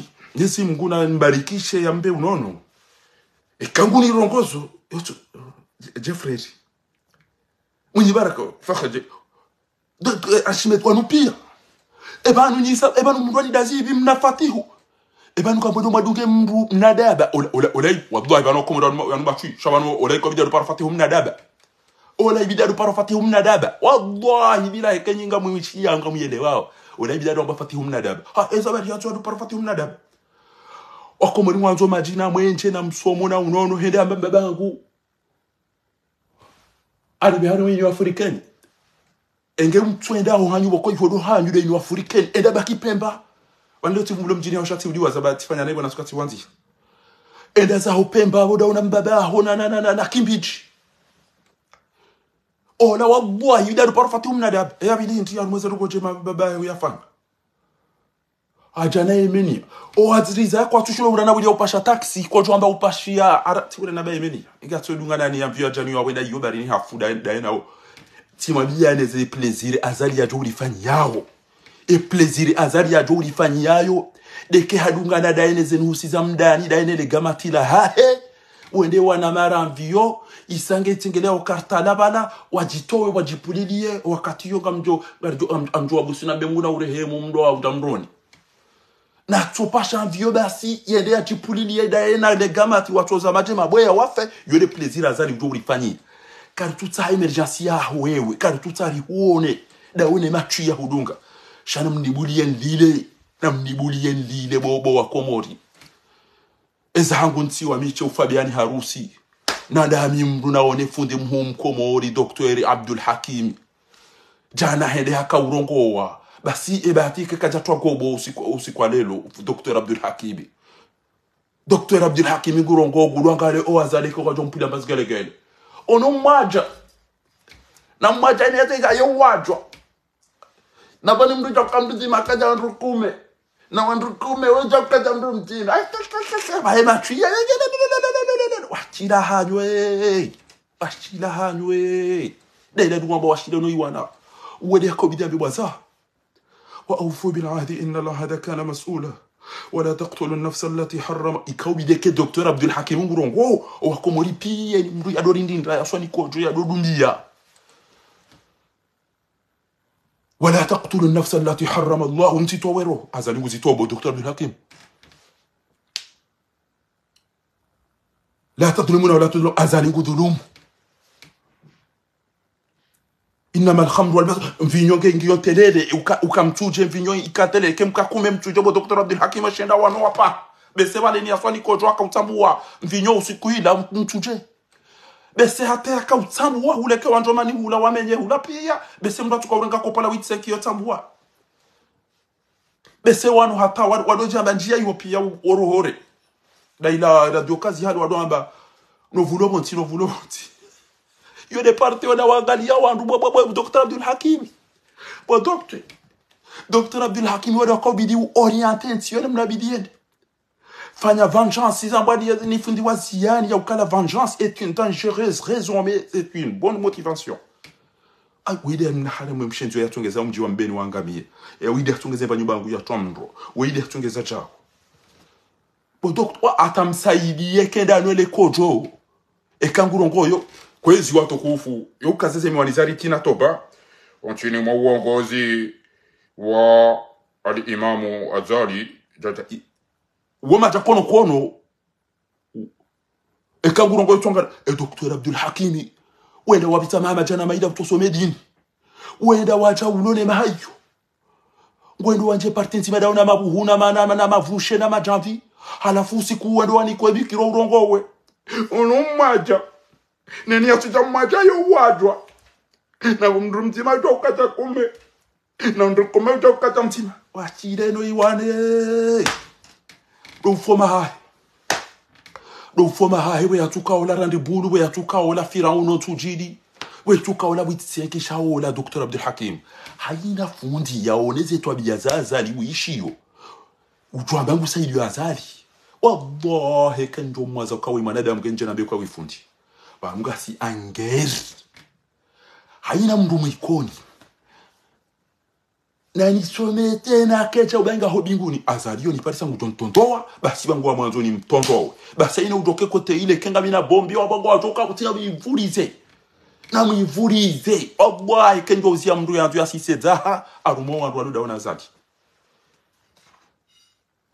Wallahi, Mnyezi Mngu nambarikishe yambe unono. Eka ngunirongozo, yotso, Jeffrey. Mwinyi baraka, fakha je. Do, do, eh, Ashimet wanu pia. Eba nu nyisa, eba nu mndru wani dazi ibi mna fatihu. Eba nu kambodo madunge mndru mna daba. Ola, ola, ola, wallahi, eba nu komora wanu, wanu batwi. Sha eba nu, ola, kwa bida do paro fatihu mna daba. Ola, ibida do paro fatihu mna daba. Wallahi, billahi, kenyinga mwichi yanga muyele wao. Ola, ibida do paro fatihu mna daba. Ha, eza bari yatsu do paro fatihu mna daba. Wakomori mwandzo madjina mwenje na msomo na unono hende amba babangu. Ari bihano inyu Afrikeni. Enge mtswenda ho hanyu boko ifodo hanyu de inyu Afrikeni. Enda baki Pemba. Wande tsi vumbulo mdjini ya ushatsi udiwa zaba tsifanya naibo na sukatsi wanzi. Enda za ho Pemba, boda una mbaba ho na, na, na, na, na Kimbiji. Ola wallahi, ibida do paro fatihu mna daba. Eya bili inti ya rumweza ruko jema baba ya uyafanga. Adja na Yemenia. O Azali za kwa tsushilo urana wili upasha taxi, kwa djwamba upashia, ara, tsi ule na ba Yemenia. Inga tso dunga nani ya mvio adjani wa wenda iyo bari ni hafu da, da yena o. Tsi mwambia ne ze plaisir Azali yadjo ulifanyiao. E plaisir Azali yadjo ulifanyiao. Deke hadunga na da yene ze nuhusi za mdani, da yene le gamatila. Ha, he. Wende wana mara mvio, isange tsengele o kartala bala, wadjitowe, wadjipulilie, wakati yo ngamdjo, ngamdjo, am-, amdjo wabusi na bengu na urehemu mdo wa udamroni. Na tsopasha mvio basi, yende yadjipulilie da yena le gamati, watsoza madje mabweya wafe, yo le plaisir Azali udjo ulifanyia. Kari tutsa emergence yaho wewe, kari tutsa rihuone, da wene matwi ya hudunga. Sha na mnibulie nlile, na mnibulie nlile bobo wa Komori. Eza hangu ntsi wa miche ufabiani harusi. Na dami mndru naone fundi mhuu Mkomori, Docteur Abdul Hakim. Djana hende haka urongowa. Basi ebahati ke kadja twa gobo usiku, usiku wa lelo, Docteur Abdul Hakim. Docteur Abdul Hakim ngurongo gulwa ngale o Azali ko kwadjo mpila mbazi gelegele. Ono mwadja. Na mwadja ine yateka yo wadjwa. Na pvani mndru dja uka mndru mdzima kadja wandru kume. Na wandru kume, we dja uka dja mndru mdzima. Ai, ta, ta, ta, ta, pvahe matwi, ya, ya, ya, ya, ya, ya, ya, ya, ya, ya, ya, washila hanyu, eh. Washila hanyu, eh. Nde ila nduwa mba washila no iwana. Uwe nde yako bidi ambe bwaza. وأوفوا بالعهد إن العهد كان مسؤولا ولا تقتلوا النفس التي حرم. Ikao bidi ke Docteur Abdul Hakim ngurongowo, owakomori piya ni mndru yadorindindra, yaswani kodjo, yadodumbiya. ولا تقتلوا النفس التي حرم الله. Mtsitowe roho. Azali nguzitowa bo Docteur Abdul Hakim. لا تظلمون ولا تظلمون. Azali ngudhulumu. إنما الخمر والميسر. Mvinyo nge ngiyo ntelele, uka, uka mtsudje mvinyo ika ntelele, ke mka kume mtsudje bo Docteur Abdul Hakim ashenda wano wapva. Bese pvale ni yaswani kodjo aka utsambuwa, mvinyo usiku ila mtsudje. Bese hata yaka utsambuwa, hule ke wandjo mani hula wamenye hula piya. Bese mndru atsuka urenga kopala witse kiyo tsambuwa. Bese wanu hata wa, wadodja amba ndziya iyo piya u, orohore. Nda ila radio kazi hali wado amba, no vulo pvontsi, no vulo pvontsi. Iyo nde parti wada wangaliya wandru, bwa, bwa, bwa, Docteur Abdul Hakim. Bwa Docteur. Docteur Abdul Hakim wada wakao bidi u orienter ntsi, iyo nde mna bidi yende. Fanya vengeance, iza mbwa ni, ni fundi wa ziyani ya ukala vengeance est une dangereuse raison, mais c'est une bonne motivation. Ai, wide mna hale mwe mshenzi ya tsongeza mdji wa Mbeni wangamiye. E, wide tsongeza pva nyumba yangu ya tomro. Wide tsongeza djao. Bo Docteur, wa ata msaidiye kenda anwele kodjo. Eka ngurongowo, kwezi watukufu, yo ukazeze miwani zari tina toba. Ontsi ni mwa uongozi wa Al-Imamu Azali, djadja i, wo madja kono kono, eka ngurongowo itsonga, e Docteur Abdul Hakimi, wenda wapvitsa maha madjana mayili utsosome dini. Wenda wadja ulole mahayo. Ngwendo wandje parti ndzima dawo na mabuhu, na ma, na, na mavushe, na madjamvi. Halafu usiku wendo wanikwe bikiro urongowe. Unu mwadja. Neni yatsudja mwadja yo wadjwa. Na mndru mdzima udja ukadja kume. Na mndru kume udja ukadja mdzima. Washile no iwane. Ndo ufoma hahe. Ndo ufoma hahe, we yatsuka ola randibulu, we yatsuka ola Firauna ntsudjili. We tsuka ola witsengesha ola Docteur Abdul Hakim. Hayina fundi yaone ze twabiya za Azali wishiyo. Udjwamba ngusaidiyo Azali. Wallahi, kandjo mwaza ukawe mwanadamu kendje nambe kwa wifundi. Ba ngasi angeri. Hayina mndru mwikoni. Na nisome tsena kedja ubainga ho mbinguni. Azali yo niparisa ngudjo ntondowa, basi bangu wa mwandzo nimtondowe. Basi hayina udjoke kote ile kenga mina bombi wa bangu wadjoka kutia mwivulize. Na mwivulize. Wallahi, kendjo uziya mndru yandzo ya sise dzaha, arumo wandru waluda wana Azali.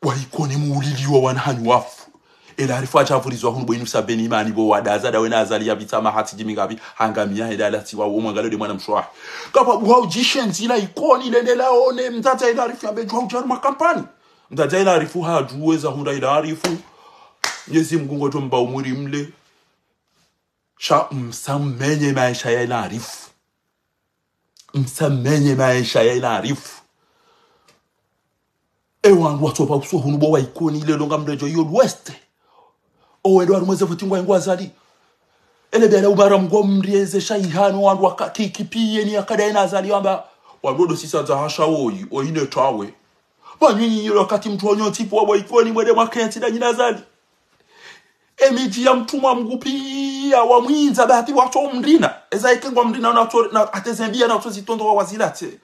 Waikoni muuliliwa wana hanyu wafu. Ela harifu atsavulizwa hunu bo inu sabeni imani bo wadaza dawe na Azali ya pvitsa maha tsi djimi ngapvi, hangamiya heda ala tsiwa wo mwangalo nde mwana mshe wahe. Kapva buha udjishe ndzila Ikoni lende laone mdzadze ela harifu yambe djuwa udja harumwa kampani. Mdzadze ela harifu hadjuwe za hundra ela harifu. Mnyezi Mngu ngudjo mba umuri mle. Sha msa mmenye maesha ya ela harifu. Msa mmenye maesha ya ela harifu. E wandru watsopva uso hunu bo wa Ikoni ile longa mndru edjo iyo l'ouest. O wendo harumwa ze voti ngwa ingwa Azali. Ele bela ubara mngu mrieze sha ihano wandru wakati kipiye ni yakada ena Azali wamba. Wandru ndo sisa za hasha woyi, oyine tawe. Ba nyinyi ile wakati mndru onyo tipu wa bo Ikoni mwende mwakentsi nda nyina Azali. Emidji ya mtrumwa Mngu piya wamwindza bahati watso mrina. Eza ike ngwa mrina na watso, na hata ze mbiya na watso zitondowa wazilatse.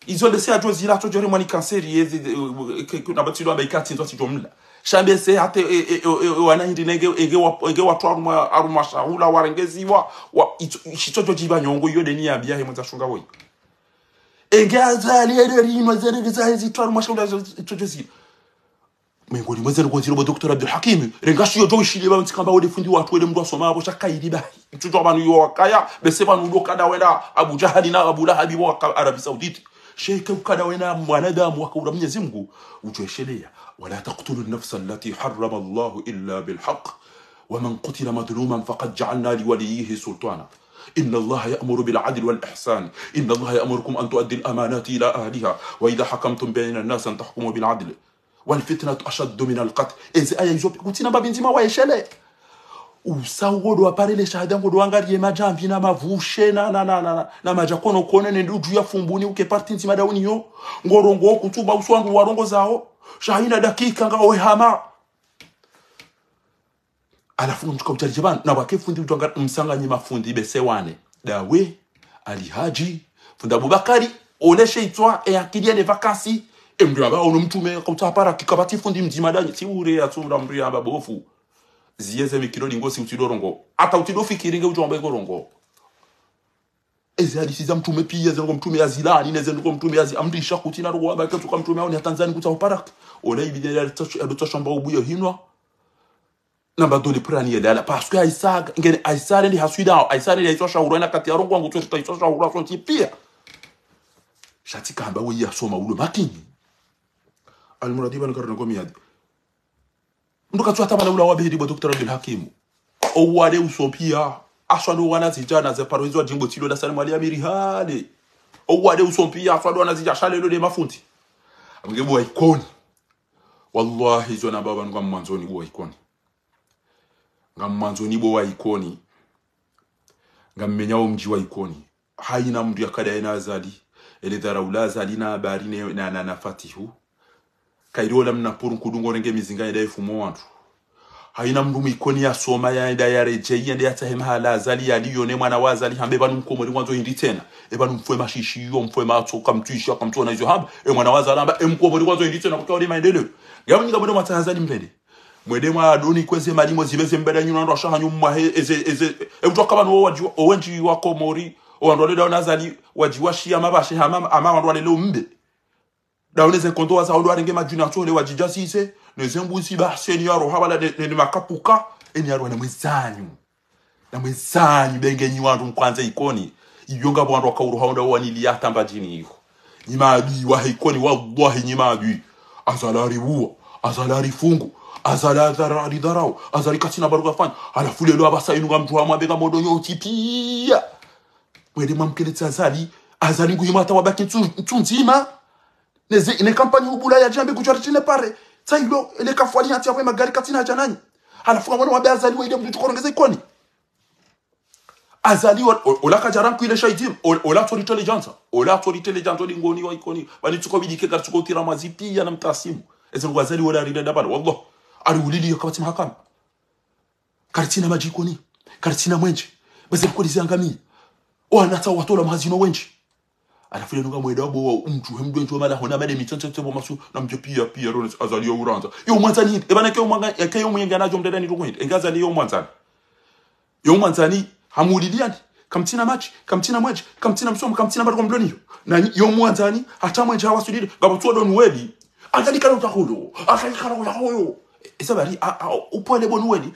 Izo nde se adjo zilatso djori mwani kanseri yezi, eh, eh, ke, ke, na batsi ndo amba ikatsi ndo tsi djomla. Sha mbe se hata, eh, eh, eh, eh, wana hindri nenge, enge wa, enge watru harumwa, harumwa shahula warengeziwa, wa, itso, shitso djo djiba nyongo, iyo nde ni ya mbiya he mwendza shunga woyi. Enge Azali ere rinwa zerenge za hezi tru harumwa shahula zo, itso djo ziba. Mengoni mweze ndukoziro bo Docteur Abdul Hakim, renga shiyo djo ishile ba mtsikamba wode fundi watru wele mndru asoma abo sha kayili bahi. Mtsudjuwa pvanu yo wakaya, bese pvanu udo kada wenda Abu Jahali na Abu Lahabi waka Arabie Saoudite. Sheke ukada wenda mwanadamu waka ura Mnyezi Mngu, udjo esheleya. ولا تقتلوا النفس التي حرم الله إلا بالحق ومن قتل مظلوما فقد جعلنا لوليه سلطانا. إن الله يأمر بالعدل والإحسان. إن الله يأمركم أن تؤدوا الأمانات إلى أهلها. وإذا حكمتم بين الناس أن تحكموا بالعدل. والفتنة أشد من القتل. Ezi aya izo, kutsina mbapvi ndzima wa eshele. Usa ugodo wa pare le shahada ngodo wangariye madjamvi na mavushe na, na, na, na, na, na madja kono kono ne ndudju ya fumbuni uke parti ndzima dauni yo. Ngorongoa kutsuba uso wandru warongozao. Sha hayina dakika ngawe hama. Halafu mtsuka utsaha djabani, na wake fundi utwanga msanganyi mafundi bese wane. Dawe, Ali Hadji, fundi Abubakari, ole she itswa, e akili ya ne vacances, e mndru yamba, ono mtrume, kautsaha para, kikabati fundi mdzima danyi, tsi ure ya tsumra mndru yamba bofu. Ziye ze mikiro lingo si utsido rongoa. Hata utsido fikiri nge utsuamba iko rongoa. Eze hadisi za mtrume piya, ze ndrongoo mtrume ya zilani, ne ze ndrongoo mtrume ya zi-, amrisha kuti na rongoa amba ketsuka mtrume aone hata ndzani kutsaha para. Ola ibidi ya tsasho, ya tsasho amba ubuyo hinwa. Namba dole prani ya dala, parce que Aïssa, ngene Aïssa rende haswida, Aïssa rende haitswa shahura na kati ya rongoa ngutso shita haitswa shahura sontsi piya. Sha tsi kamba we ya soma ulo makini. Almuradi ban karna komiyadi. Mndru katsu hata bala ula wa behedi bo Docteur Abdul Hakim. Owade usompiya, aswado wana zidjana ze paro izo adjimbo tsilo la Salim Ali Amiri hale. Owade usompiya, aswado wana zidja shalelo de mafundi. Amge bo wa Ikoni. Wallahi, zo na baba ngamwandzoni bo wa Ikoni. Ngamwandzoni bo wa Ikoni. Ngammenya wo mdji wa Ikoni. Hayina mndru yakada yena Azali, ele dharau la Azali na Habari ne, na, na, na Fatihu. Kayiri ola mna puru nkudu ngorenge mizinga yenda ifumo wandru. Hayina mndru mwikoni ya soma ya yenda ya redjeyi, yende ya tsahe mahala Azali yaliyo ne mwana wa Azali hambe pvanu mkomori ngwandzo hindri tsena. E pvanu mfwe mashishiyo, mfwe matso, kamtwisha, kamtsona izo hamba. E mwana wa Azali hamba, e mkomori ngwandzo hindri tsena kuka ule maendeleo. Ngamnyi ngamwendo mwatsaha Azali mrende. Mwende mwadoni kweze malimo zibe ze mbeda nyuna ndo ashaha nyumwa he, eze, eze, e mndru akaba no wadjiwa, owendji wa Komori, owandru wale daona Azali, wadjiwa shiya mabashe hama, ama wandru wale leo mbe. Daone ze nkondo waza ondo warenge madjuni atsole wadjidja sise, ne ze mbuzi ba, seni ya roha wala ne, ne, ne makapuka, eni ya roha na mwezanyu. Na mwezanyi bengenyi wandru mkwandze Ikoni. Iyo ngapvo wandru waka uroha wenda wanili ya tamba djini iyo. Nyi maadui wahe Ikoni, wallahi nyi maadui. Azali aribuwa, Azali arifungu, Azali adhara-, aridharau, Azali katsina baruka fanya. Halafu lelo apvasa inu ngamdjuha mwambe ngamwondo nyontsi piya. Mwende mwamkeletsa Azali, Azali nguhima hata wabaki ntsu, ntsu ndzima. Neze, ne kampanyi hubula ya djambi kudjwari tsine pare. Tsailo, ele kafwali hati yapve magari katsina hadja nanyi. Halafu ngamwono wambe Azali wende mndru tsukorongeze Ikoni. Azali wa, o-, ola kadjaranku ile shaidim, o-, ola tsori intelligence, ola tsori intelligence, oli ngoni wa Ikoni, wani tsuko bidike kari tsuko tira mazi piya na mtasimu. Eze ngo Azali wala arile dabala, wallah. Ari ulili yo kabati mahakama. Karitsina madji Ikoni, karitsina mwendje, beze likoli ziangamiya. Owana tsa watola mwazino wendji. Halafu lenu ngamwenda bo wa umdjuhe mndru wendji wa mala hona made mitsentse tsebo masu na mdjo piya, piya, rone Azali yo urandza. Yo mwandzani, eba na ke yo mwanga, ke yo mwenga na djo mdada ni rukwende, enge Azali yo mwandzani. Yo mwandzani, hamuliliani, kamtsina madji, kamtsina mwendje, kamtsina msomo, kamtsina mbali kwa mloniyo. Na nyi, yo mwandzani, hata mwendje hawasulile, ngapvo tsuwa donu weli. Azali kana utakolo, Azali kana utakolo. Esa bari, a, a, upwele bonu weli.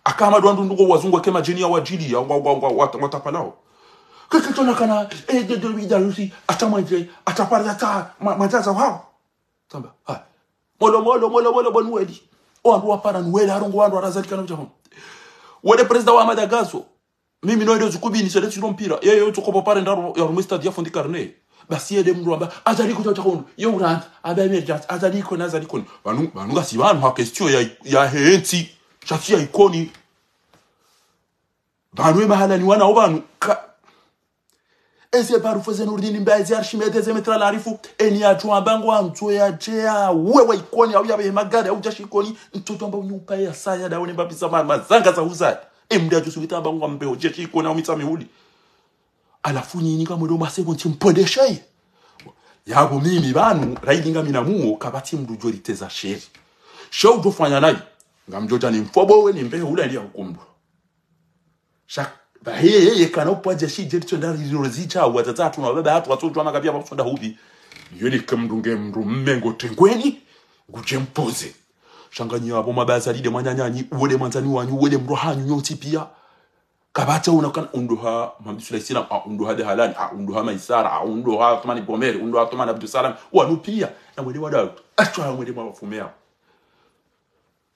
Akama dwandu nduko wazungu ke madjini ya wadjili, ya wa, wa, wa, wa, watapalao. Keketona kana, e, de, de, de, de, hata mwendje, hata pari, hata, ma, mazaza wao. Tamba, ha. Molo, molo, molo, molo, bo Nuweli. O wandru wapara Nuweli, harongoa wandru wa Azali kana udja hono. Wele président wa Madagascar. Mimi no ndo zikubini, sele tsilo mpira. Ye, ye, tsoko bo pare ndaro, ya rumwe stade ya fundi karne. Basi ye nde mndru amba, Azali kudja udja hono. Ye urandza, amba emergence, Azali Ikoni, Azali Ikoni. Pvanu, pvanu ngasi pvanu ha question ya, ya hentsi. Sha tsi ya Ikoni. Pvanu e mahala ni wana o pvanu. Ka, eze barufu ze Nurdini mba eze Archimède ze Maître Larifu, eni yadjo amba ngwandzo yadje ya uwe wa Ikoni, au yapve magari, au djashi Ikoni, ntsoto amba unyupa ya saya da one mbapvi za ma, mazanga za uzaya. E mndru yadjo suwita amba ngwambe o djeshi Ikoni, au mitsa mihuli. Halafu nyinyi ngamwendo masebo ntsi mpwendeshe. Yapvo mimi pvanu, raili ngami na muo, kapvatsi mndru djo riteza sheri. Sha udjo fanya nayi, ngamdjo dja ni mfobo we ni mbehe ula ndiya hukumdwa. Sha, ba heye, heye, kana upvadja shi djeri tsonda ririro zidja, wadzadze hatru na wababa hatru, watsodjuwa makapvi ya watsonda hupvi. Yoni ke mndru nge mndru mme ngo tengweni, ngudje mpoze. Sha nganyi yapvo mabaya Azali nde mwananyanyi, uwo nde mwandzani wanyu, uwo nde mndru hanyu nyontsi piya. Kapvatsi una kana unduha Mohamed Soulaye Salam, a unduha Dehalani, a unduha Maisara, a unduha Athmani Bomeri, unduha Athmani Abdou Salam, wanu piya. Na mwende wadau, ashwa mwende mwa wafume yao.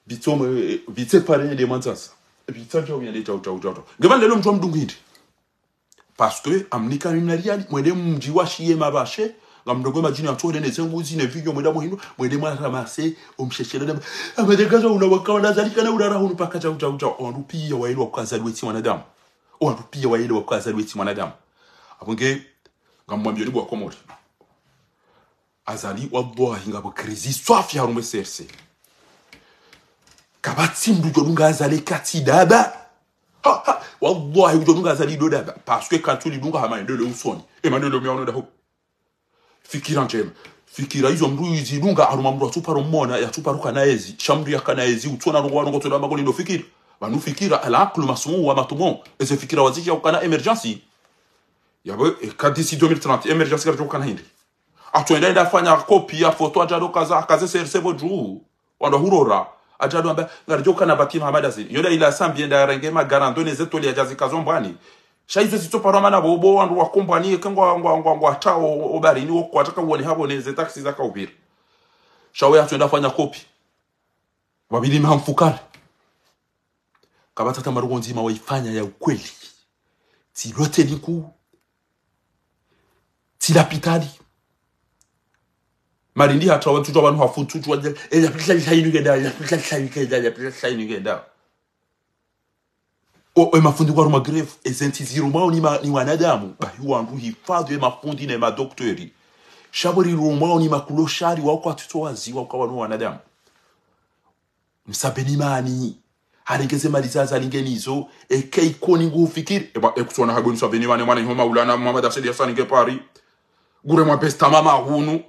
Bitso mwe, bitse pare nde mwandzasa. Bitsa djau yende djau, djau, djau, djau. Nge pvanu lelo mndru wa mdungu hindri. Parce que amnika mimi na riali, mwende mdji wa shiye mabashe, Ngamdrongowe madjini yatsohule ne ze mbuzi ne vinyo mwende muhindru, mwende mwaramase, omsheshele na, amadegaza ula wakawa nazalika na urara hunu paka djau, djau, djau. Owandru piya waelewa uka Azali we tsi mwanadamu. Owandru piya waelewa uka Azali we tsi mwanadamu. Apvo nge, ngamwambiyoni bo Wakomori. Azali, wallahi, ngapvo crise swafi harumwa C R C. Kapvatsi mndru udjo dunga Azali katsi daba. Ha, ha, wallahi, udjo dunga Azali ndo daba. Parce que katsu lidunga hama ndo le usoni. Emmanuel Miaono daho. Fikira ndjema. Fikira izo mndru yizidunga, harumwa mndru yatsuparo mona, yatsuparo kana yezi. Sha mndru yakana yezi, utsona rongo wa rongo tsona magoli ndo fikira. Pvanu fikira, al-aqlu masmum wa matmu. Eze fikira wazishiya ukana émergence. Yapvo, eka d'ici deux mille trente, émergence karidjo ukana hindri. Atsoenda enda afanya copie ya photo adjado kaza, akaze C R C pvo dju. Wandru wahurora. Adjado amba, ngaridjo ukana bâtiment hama dazi. Yo nda ila sambi enda yarenge magarando ne ze tôle yadjazi kazo mbwani. Sha izo zitsoparwa mana bo, bo wandru wa kombwani, eka ngwa, ngwa, ngwa, ngwa tao, o barini, wo kwataka uone hapvo ne ze taxi zaka upvira. Sha we atsoenda afanya copie. Wabili maha mfukare. Kapvatsi hata marongo ndzima wayifanya ya ukweli. Tsi loteli nkuu. Tsi lapitali. Malindi hata wandru tsu pvanu hafu tsu tsu wadja, eh, ya pita, pita, inu kenda, ya pita, pita, inu kenda, ya pita, pita, inu kenda. O, e mafundi kwa harumwa grève, eze ntsi zirumwao ni ma-, ni wanadamu, bahi wandru hifadhwi e mafundi ne madoktori. Sha pvo rirumwao ni maklochard, wao kwatsu tso waziwa uka wanu wanadamu. Msambeni mani. Harenge ze mali za Azali nge nizo. Eka Ikoni ngufikiri. Eba, ekutsona habwe Msambeni mani, mwana iho Maulana Muhammad Asedi Hassan nge Paris. Ngure mwa besta mama hunu.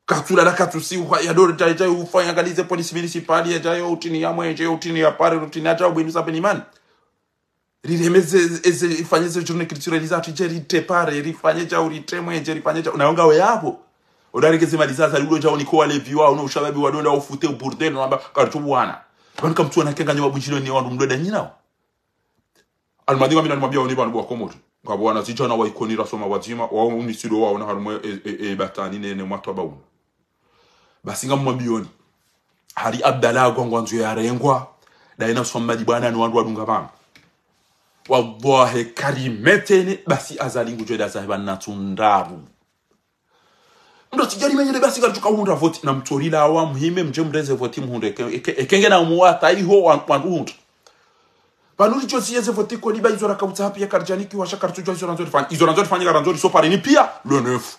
Katsulala katsusiuha, ya dore dja, dja ufa, yangalize police municipale, ya dja yo utini ya mwenje, yo utini ya pare, yo utini ya dja ubwe Msambeni mani. Rireme ze, eze, rifanye ze journée culturelle zatru, dje rite pare, rifanye dja urite mwenje, rifanye dja, unaonga we yapvo. Odareke ze mali za Azali ulo dja uniko walevi wao, no ushababi wa donda ufute uburdel, no amba, karitso bwana. Pvanu kamtsuona kenga nyo mabunjilo ni wandru mdoda nyinao. Almadi ngamina nimwambiyaoni pvanu bo Wakomori. Ngapvo wanazidjana wa Ikoni rasoma wadzima, wao unisido wao na harumwa e, e, e, batani ne, ne mwatwa baunu. Basi ngamwambiyaoni. Hari Abdallah agwa ngwandzo yarengwa. Daina usoma madi bwana ni wandru wadunga pvanu. Wallahi karimetene, basi Azali ngudjo eda zahe pvanu na tsundraru. Mndru tsidjali menyele basi karitsuka hundra voti na mtsorila awa muhime mdje mreze voti muhundre eke, eke, eke nge na muwata iho wa, wandru hundra. Pvanu ridjo ziyeze voti koni ba izo rakautsa hapi ya karidjanikiwa sha karitsudjuwa izo randzo rifanye. Izo randzo rifanye karandzo risopareni piya, le neuf.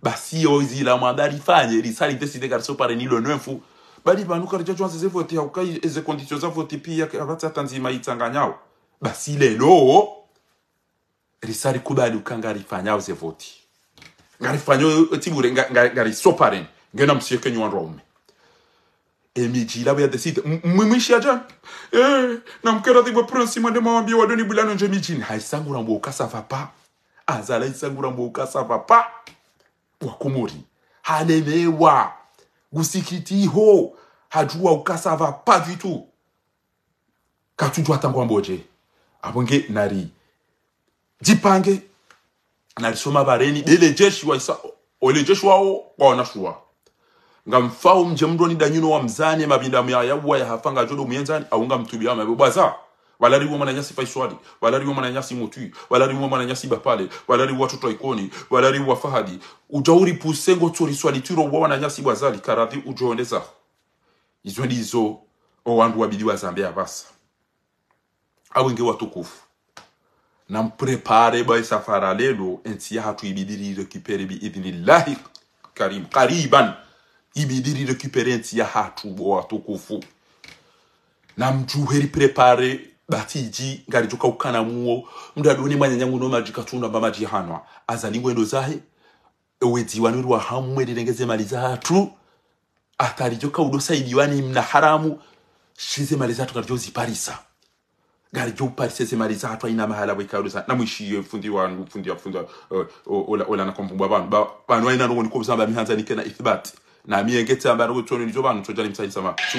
Basi yo zila mwamba rifanye, risali décider karisopareni le neuf. Bali pvanu karidja djuwa ze voti hauka eze conditions za voti piya kapvatsi hata ndzima itsanganyao. Basi lelo, risali kubali uka ngarifanyao ze voti. Ngarifanyao, eh, tibure, nga, nga, ngarisopareni. Ngena msiyeke nyi wandru waume. E midji ila pvo ya décider. M-, mwi-, mwishiya djana. Eh, na mkera tibwe prince mwende mwawambiye wadoni bulano ndje midjini. Haisangura mbo uka ça va pas. Azali haisangura mbo uka ça va pas. Wakomori. Halemewa. Ngusikitiho. Hadjuwa uka ça va pas du tout. Katsudjuwa hata ngwambo dje. Apvo nge nari djipange, narisoma pvareni, bele jeshi wa isa, ole jeshi wao, waona shuwa. Ngamfao mdje mndroni danyuno wa mzane, mapvinda mya ya uwa ya hafa ngadjo do muyenzani, au ngamtubiya mapve bwaza. Pvala riwo mwananyasi Faiswali, pvala riwo mwananyasi Mutwi, pvala riwo mwananyasi Bapale, pvala riwo watoto wa Ikoni, pvala riwo wa Fahadi. Udja uripuse ngotso riswali tiro wa wananyasi bwazali, karadhi udjo ondezaho. Izo ndizo, o wandru wabidi wazambe apvasa. Awe nge watukufu. Na mprépare ba isafara lelo, entsi yahatru ibidi rirécupérer bi idhnillahi karim. Kariban. Ibidi rirécupérer entsi yahatru bo watukufu. Na mdjuhe riprépare batiji, ngaridjo kaukana muo. Mndru adone mwananyangu no madji katsundwa mba madji hanwa. Azali ngwendo zahe. Ewe dziwani uri wa hamwe rirengeze mali zahatru. Hata ridjo kaudo saidiwa ni mna haramu. Shize mali zahatru ngaridjo ziparisa. Ngaridjo uparisa ze mali zahatru haina mahala bwe kaudo sa. Na mwishiye fundi wangu, fundi wa, fundi wa, eh, o-, ola, ola na komvumba pvanu. Ba, pvanu haina ndrongo niko uzamba mi handza nikena ithibati. Na mi engetse amba ndrongo tsoni nizo pvanu, tsodjani msaidisa ma. Su.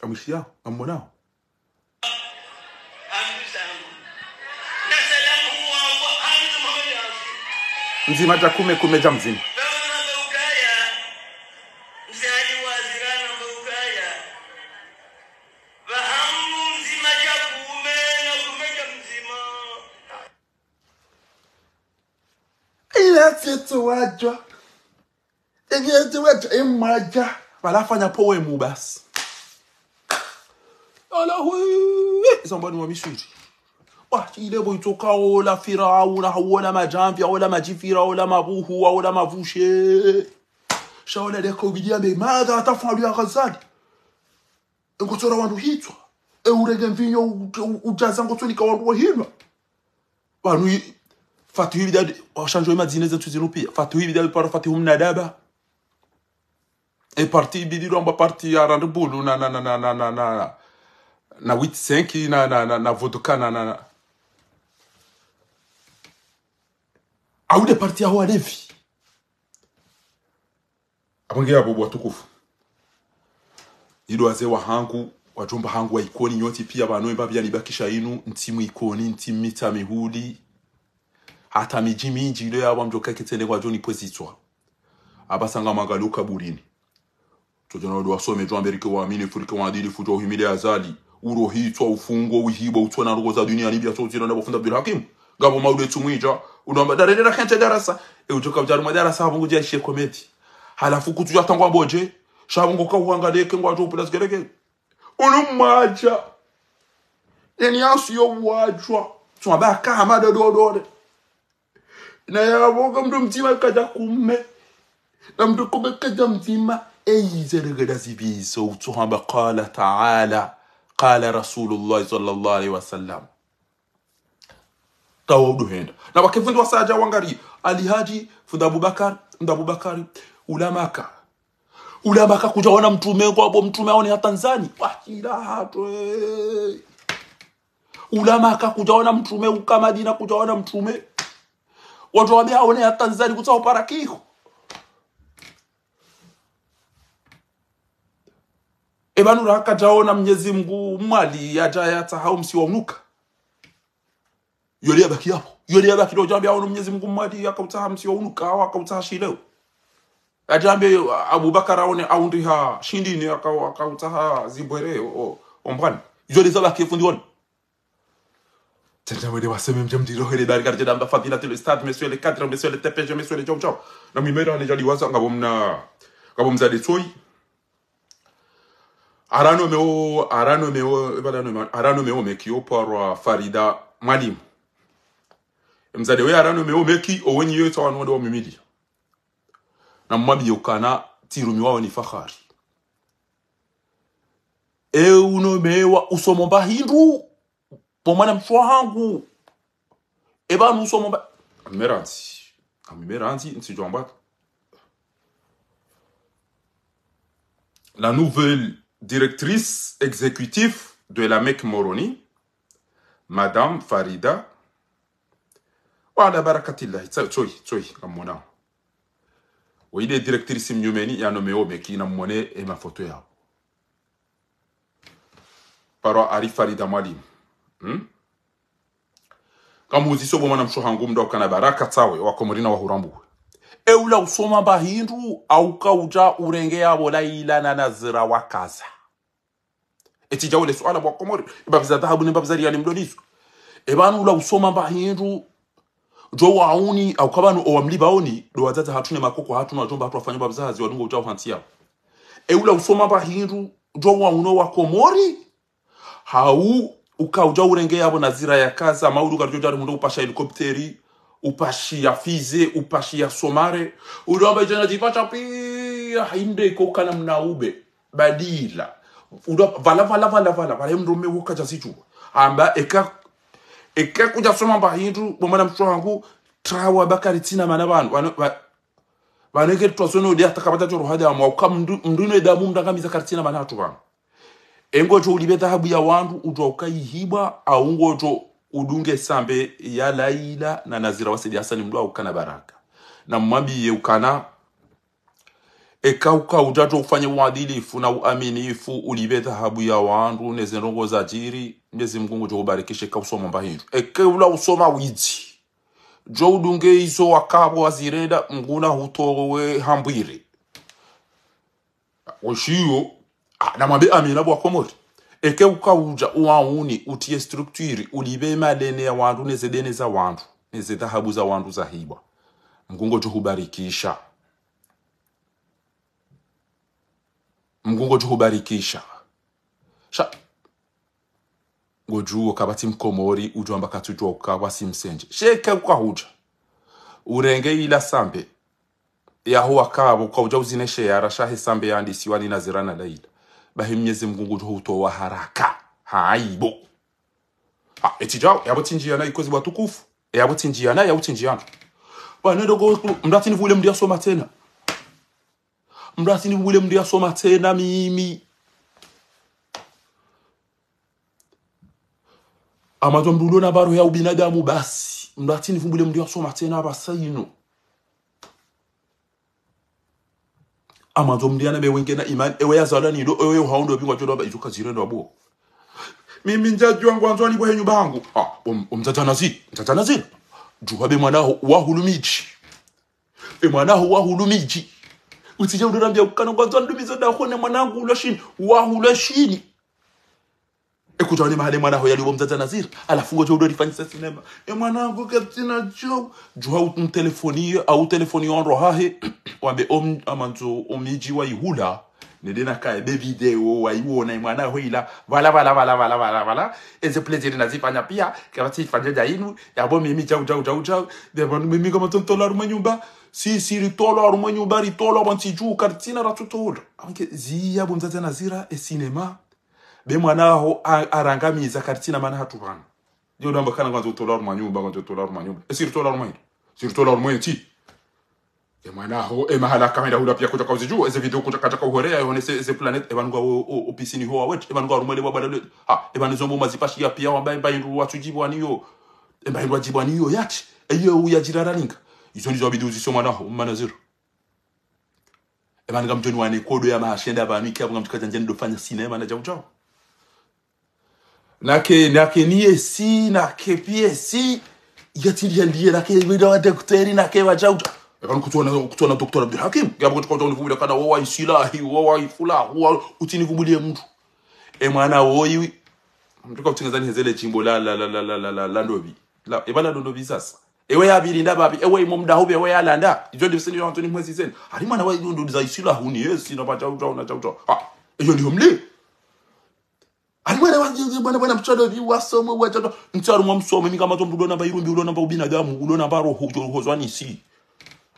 Amwishiya, amwonao. Na salamu huwa wa Hamid Mohamed Yasir. Mdzima dja kume, kume dja mdzima. Pvahanu nambe ukaya, mze Ali Waziri nambe ukaya, pvahangu mdzima dja kume na kume dja mdzima. Ila tete wadjwa. Egete wete emwadja. Pvala fanya poème basi. Allahu. Izo mbani wa Misri. Wa, ile bo itsoka ola Firauna, ola madjamvi, ola madjifira, ola mabuhu, ola mavushe. Sha ola leka ubidi yambe, ماذا تفعل يا غزالي؟ Ngotsola wandru hitswa. E urenge mvinyo u-, u-, udjaza ngotsonika wandru wahinwa. Pvanu i-, Fatihu ibidi washandje emadzina zentsu zinu pia. Fatihu ibidi paro Fatihu Mnadaba. E parti ibidi lwamba parti ya Red Bull na, na, na, na, na, na, na, na huit cinq na, na, na, na vodka na, na, na. Au nde parti yaho walevi. Apvo nge apvo bo watukufu. Ido wazee wahangu, wadjomba hangu wa Ikoni nyontsi pia pvanu emba pia nibakisha inu, ntsi mwa Ikoni, ntsi Mitsamihuli. Hata midji mindji ilo yapvo mdjoka ketsende ngwadjo nipvwezitswa. Apvasa ngamwangalia ukaburini. Tsodjana wandru wasome, djo ambe rike waaminifu, rike waadilifu, djo uhimidi Azali. Urohitswa, ufungwa, uhibwa, utsona ndrongoo za duniani pia tso zira na bo fundi Abdul Hakim. Ngapvo maudu etsu mwidja, unomba darerera kentsi darasa. E udjoka udja harumwa darasa, apvo ngudja ishe komedi. Halafu kutsudja tangwa mbodje, sha apvo ngoka uhangaleke ngwadjo upvula zigelegele. Unu mwadja. Neni yasu yo wadjwa. Tsumba kama dododore. Na yapvo ka mndru mdzima kadja kume. Na mndru kume kadja mdzima. Eyi zeregeda zipviso, utsohamba قال تعالى، قال رسول الله صلى الله عليه وسلم. Tawa udu henda. Na wake fundi wasadja wangari. Ali Hadji, fundi Abubakar, fundi Abubakari, ula Maka. Ula Maka kudja wona mtrume, ngwapvo mtrume aone ha Tanzani. Wahila hatwe. Ula Maka kudja wona mtrume, uka Madina kudja wona mtrume. Wandru wambe aone ha Tanzani kutsaha upara kiho. Epvanu rakadja wona Mnyezi Mngu Mwali yadja yatsaha omsi wa unuka. Yole yabaki yapvo. Yole yabaki lo djambe aone Mnyezi Mngu Mwali yakautsaha msi wa unuka, au akautsaha shileo. Adjambe Abubakar aone aundriha shindini, aka-, akautsaha zibwere o, o, ombwani. Yole zabaki fundi woni. Tenda wele waseme mdje mdiro hele bari kari djeda mba Fadilatul Ustadh, monsieur le cadre, monsieur le T P G, monsieur le Djau Djau. Na mimera ne djadi waza ngapvo mna, ngapvo mzade Tsoi. Arano meo, arano meo, eba arano meo, arano meo meki oparwa Farida Mwalimu. Mzade we arano meo meki, owenyi yo itsa wanu wade wa mimidi. Na mwambiye ukana, tsirumiwa weni fahari. E uno mewa usomo mba hindru, bo mwana mshe wahangu. Epvanu usomo mba, amimerandzi. Amimerandzi, ntsidjwamba. La nouvelle directrice exécutive de la Mecque Moroni, Madame Farida. Wa ala barakatillahi, tsa-, Tsoi, Tsoi, ngamwona. Weyile directrice mnyumeni ya nommé o meki, namwone emafoto yawo. Parwa ari Farida Mwalimu. Hmm? Kamuziso bo mwana mshe wahangu mndru ukana baraka tsawe, wa Komori na wahurambuwe. E ula usoma mba hindru, au kaudja urenge yapvo Laila na Nazira wakaza. Etsi djawo le suala bo wa Komori, mbapvi za dhahabu ne mbapvi za riyali mdolizo. Epvanu ula usoma mba hindru, djo wauni, au kapvanu owamlipva oni, ndo wadzadze hatru ne makoko hatru na wadjomba hatru wafanya mbapvi za hazi wadungo udjao hantsi yapvo. E ula usoma mba hindru, djo wauno wa Komori, hau uka udja urenge yapvo Nazira yakaza, maudu karidjo djari mndru upasha helikopteri, upashi ya fize, upashi ya somare, udo amba idjana djipasha pia, hinde iko kana mna ube. Badila. Udo, pvala, pvala, pvala, pvala, pvala, mndru mme uka djazidjuwa. Amba, eka, eka kudja soma mba hindru, bo mwana mshe wahangu, trawa ba karitsina mana pvanu, pvanu, pva-, pvanu eke twasono de atakapata toro hada amwa, uka mndru, mndru no edamu mndangamiza karitsina mana hatru pvanu. E ngodjo ulipve dhahabu ya wandru, udjo uka ihibwa, au ngodjo udunge sambe ya Laila na Nazira wa Saidi Hasani mndru au kana baraka. Na mwambiye ukana, Eka uka udjadjo ufanye uadilifu na uaminifu, ulipve dhahabu ya wandru, neze ndrongoo zadjiri, Mnyezi Mngu ngudjo hubarikisha eka usoma mba hindru. Eka ula usoma widzi. Djo udunge izo wakapvo wazirenda, Mngu nahutowe hambwire. Weshiyo, ah, namwambe amina bo Wakomori. Eka uka udja uwauni, utiye structure, ulipve madeni ya wandru, neze deni za wandru, neze dhahabu za wandru zahibwa. Mngu ngudjo hubarikisha. Mngu ngudjo hubarikisha. Sha, ngodjuo kapvatsi Mkomori udjo amba katsudjuwa uka wasi msendje. Sha eka uka hudja urenge ila sambe yaho wakapvo, uka udja uzineshe yara shahe sambe yandisiwa ni Nazira na Laila, bahi Mnyezi Mngu ngudjo hutowa haraka. Haibo. Ha, etsi djao, yapvo tsi ndjiana ikozi watukufu. Yapvo tsi ndjiana, yapvo tsi ndjiana. Pvanu ndo ko, mndru atsi nivule mndru yasoma tsena. Mndru atsi nivule mndru yasoma tsena mimi. Amwandzo mndru ulo na mbaro ya ubinadamu basi. Mndru atsi nivule mndru yasoma tsena basi inu. Amwandzo mndru yana mewenge na imani, ewe yazalwa nilo, ewe uhaundo pingwa chodo ba izuka zirendo abo. Mimi ndjadjuwa ngwandzo anipve he nyumba hangu. Ah, um, umdzadza nazi, mdzadza nazi. Djuha be mwana ho, wahulu midji. E mwana ho, wahulu midji. Utsidje udorambia ukana ngwandzo andumizo da hone mwanangu ulo shini, wahulu shini. Eka udjaone mahala e mwana ho yaliyo bo mdzadza Nazira, halafu ngodjo udorifanyisa sinema. E mwanangu katsina djau. Djuha umtelefoniye, au telefoniye wandru hahe, wambe om-, amwandzo omidji waihula, nende nakaye be video waiwona e mwana ho ila, pvala, pvala, pvala. Eze plaisir nazifanya pia, kapvatsi ifanya dja inu, yapvo mimi djau, djau, djau, djau. Be pvanu mimi ngamtolwa harumwa nyumba, si, si ritolwa harumwa nyumba, ritolwa pvantsi dju, karitsina ratsutolwa. Anke, ziya bo mdzadza Nazira, e sinema. Be mwana ho a-, arangamiza karitsina mana hatru pvanu. Yo namba kana ngwandzo utolwa harumwa nyumba, ngwandzo utolwa harumwa nyumba. Esi ritolwa harumwa hindru. Si ritolwa harumwa ntsi. E mwana ho, e mahala kamera hula pia kudjaka uzidjuwa, eze video kudjaka, kadjaka uhoreya, yone se, eze planète, e pvanu ngwa o, o, o piscine ho wawet, e pvanu ngwa harumwa le bwabwa le, ha, e pvanu zombo mazipashi ya pia wamba, e mba hindru watsudjibwa niyo, e mba hindru wadjibwa niyo, yatsi, e yo uyadjirara ninga. Izo ndizo wabidi uzise mwana ho, mwana zero. E pvanu ngamdjoni wane kodo ya mahashenda pvanu, iki apvo ngamdjikadja ndjeni dofanya sinema na djau djau. Nake, nake ni esi, nake pi esi. Yatsi ndiye ndiye, nake wida wa daktari, nake wa djau djau. E pvanu kutsona, kutsona Docteur Abdul Hakim. Yapvo kutsuka utsona nivumbulia kana wawa isilahi, wawa ifulahu, wa, utsi nivumbulie mndru. E mwana woyi, mndru ka utsingazani hezele djimbo la, la, la ndopvi. La, e pvala la ndopvi sasa. Ewe yapvili nda pvapvi, ewe imo mdahu pvi, ewe yalanda. Idjo ndipvi seni yo Anthony mwezi zeni. Hari mwana wa indo za isilahi ni yesi, na pa djau djau, na djau djau. Ha, eyo ndiyo mli. Hari mwana wa, mwana, mwana mtsodo pvi, wasome, wa djau djau. Ntsi harumwa msomo, mi ngamtso mndru ulo namba irumbi, ulo namba ubinadamu, ulo namba roho, udjo roho zwanisi.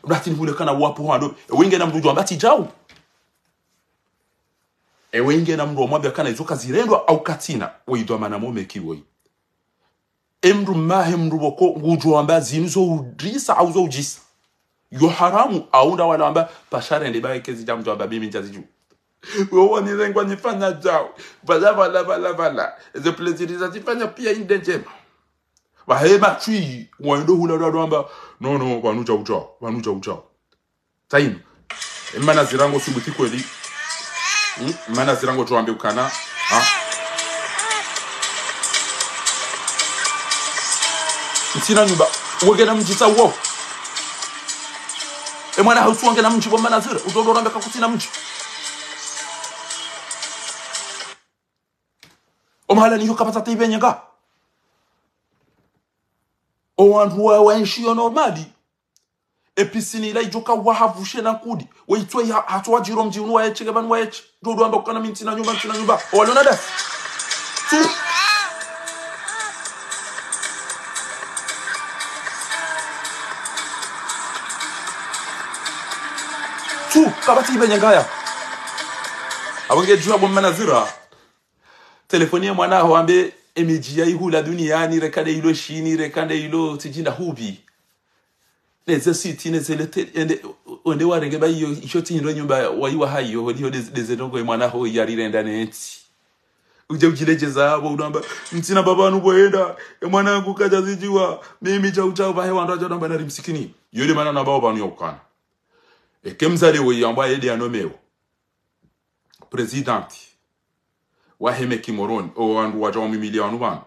Mndru atsi nivule kana wapvo hando. Ewe ngena mndru udjo amba tsi djau. Ewe ngena mndru wamwambia kana izo kazirendwa au katsina. Woyi dwa mana momeki woyi. E mndru mahe mndru pvoko ngudjo amba zinu zo udjisa au zo udjisa. Yo haramu, au nda wala wamba, pasha rende ba eke zidja mndru amba mimi ndjazidjuwa. Wewe wanirengwa nifanya djau. Pvala, pvala, pvala, pvala. Eze plaisir zazifanya pia inde ndjema. Pvahe matswi, wendo hula ndo wamba, no, no, pvanu djau djau, pvanu djau djau. Tayinu. E mana zirango subuti kweli. Hmm? Mana zirango djo wambe ukana. Ha? Ntsina nyumba. Wengena mdji tsa uwo. E mwana hausu wengena mdji bo mana zira. Utondo rambe kakutsina mdji. O mahala niyo kapvatsa taibe nyenga. O wandru wa, waenshi yo normali. E piscine ila idjoka wahavushe na nkudi. Weitswe ha-, hatso wadjiro mdji unu waeshe, ke pvanu waeshe. Ndo ndo amba ukana mi ntsina nyumba, ntsina nyumba. Owalona dasi. Tsu. Tsu, kapvatsi ibe nyangaya. Apvo ngedjuwa bo mana zira. Telefoni ye mwana aho wambe, emidji ya ihula duniani, reka nde ilo Shini, reka nde ilo tsidjinda hupvi. Neze siti, neze lete, ende, ende warenge ba iyo, isho tsi ndo nyumba waiwa hayo, holiho neze, neze ndrongo ye mwana ho yarirenda nentsi. Udje udjiledjeza apvo, unamba, ntsina pvapvanu pvoenda, e mwana hangu kadjazidjuwa, mimi djau djau, pvahe wandru wadja unamba nari msikini. Yo nde mana namba wo pvanu ya ukana. Eke mdzadze woyi yambwa yende yanomewa président wahe Meki Moroni, owandru wadja wamwimiliye wanu pvanu.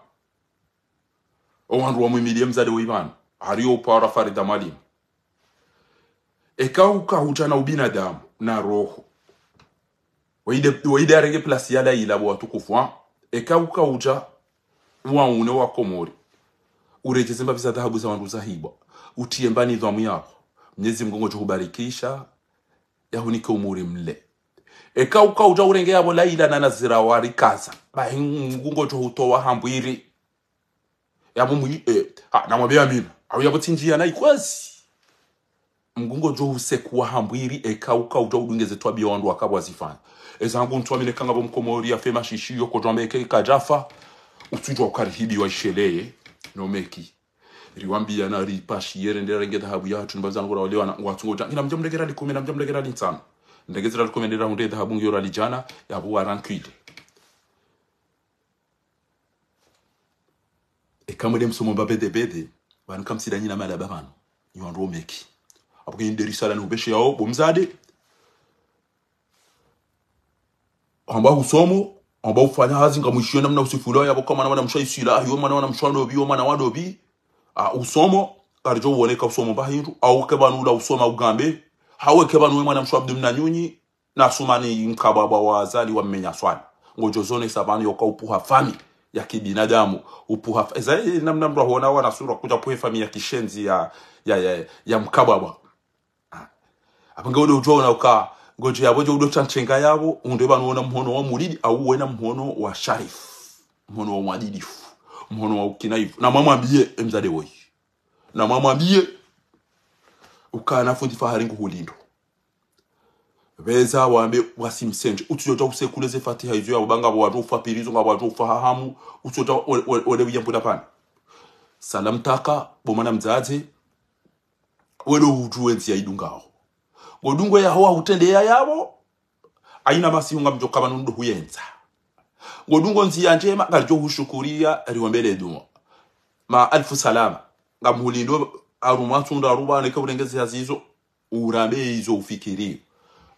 Owandru wamwimiliye mdzadze woyi pvanu, hariyo upara Farida Mwalimu. Eka uka udja na ubinadamu, na roho, woyi nde, woyi nde yarenge place ya Laila bo watukufu, ha? Eka uka udja waune wa Komori, uredjeze mbapvi za dhahabu za wandru zahibwa, utriye mbani dhwamu yapvo, Mnyezi Mngu ngodjo hubarikisha, yahunike umuri mle. Eka uka udja urenge yapvo Laila na Nazira warikaza, bahi Mngu ngodjo hutowa hambwiri. Yapvo mwi, eh, ha, namwambe amina. Au yapvo tsi ndjiya na ikwezi. Mngu ngodjo husekuwa hambwiri, eka uka udja udunge ze twabiya wandru waka wazifanya. Eza hangu ntsu amine kanga pvo mkomori yafe mashishiyo, kodjwambe eke kadjafa, utsudjuwa ukarihibiwa isheleye, no Meki. Riwambiya na ripashiye rende rarenge dhahabu yahatru, ni mbapvi zanu ngora walewana, ngwatsungo dja, ngina mdja mrenge riali kume, na mdja mrenge riali ntsanu. Ndrenge ze riali kume nde rahundre dhahabu ngiyo riali djana, yapvo warankile. Eka mwende msomo mba bede bede, pvanu kamsida nyina malaba pvanu, nyi wandru wo Meki. Apvo ke nyi nde risala ni upveshe yawo, bo mdzadze. Hamba usomo, hamba ufanya hazi, ngamwishiyo namna usifula, yapvo ka mwana mwana msha isila, yo mwana mwana msha ndopvi, yo mwana wa ndopvi. Ah, usomo, karidjo uoneka usomo mba hindru, hau ke pvanu ula usoma ugambe, hau ke pvanu we mwana msha Abdu Mnanyunyi, na Sumani mkabwabwa wa Azali wa mmenya swali. Ngodjo zonesa pvanu yoka upuha fami ya kibinadamu, upuha fa-, eza, eh, namna mndru ahona wana sura kudja puhe fami ya kishenzi ya, ya, ya, ya mkabwabwa. Ah. Apvo nge udo udjo ona uka, ngodjo yapvo djo udo tsantsenga yapvo, unde pvanu wona mhono wa mulidi, au wena mhono wa sharifu, mhono wa mwadilifu, mhono wa ukinaifu. Na mwamwambiye, e mdzadze woyi. Na mwamwambiye, uka na fundi Fahari nguhulindo. Pveza wambe wasimsendje. Utsudjo usekule ze fatiha izo ya ubanga pvo wadjo ufa pirizo, nga pvo wadjo ufa hahamu. Utsudjo o-, o-, ole uyambu na pvanu. Salam taka, bo mwana mdzadze. Welo udjuwe ndziya idungao. Ngodungo yaho wa utrendeya yapvo. Haina masihu ngamdjo ka pvanu ndo huyendza. Ngodungo ndziya ndjema, ngaridjo hushukuriya, riwambele dua. Ma alfu salama. Ngamhulindo, harumwa ntsunda ruba, neke urengeze hazi izo. Urambe izo ufikiriyo.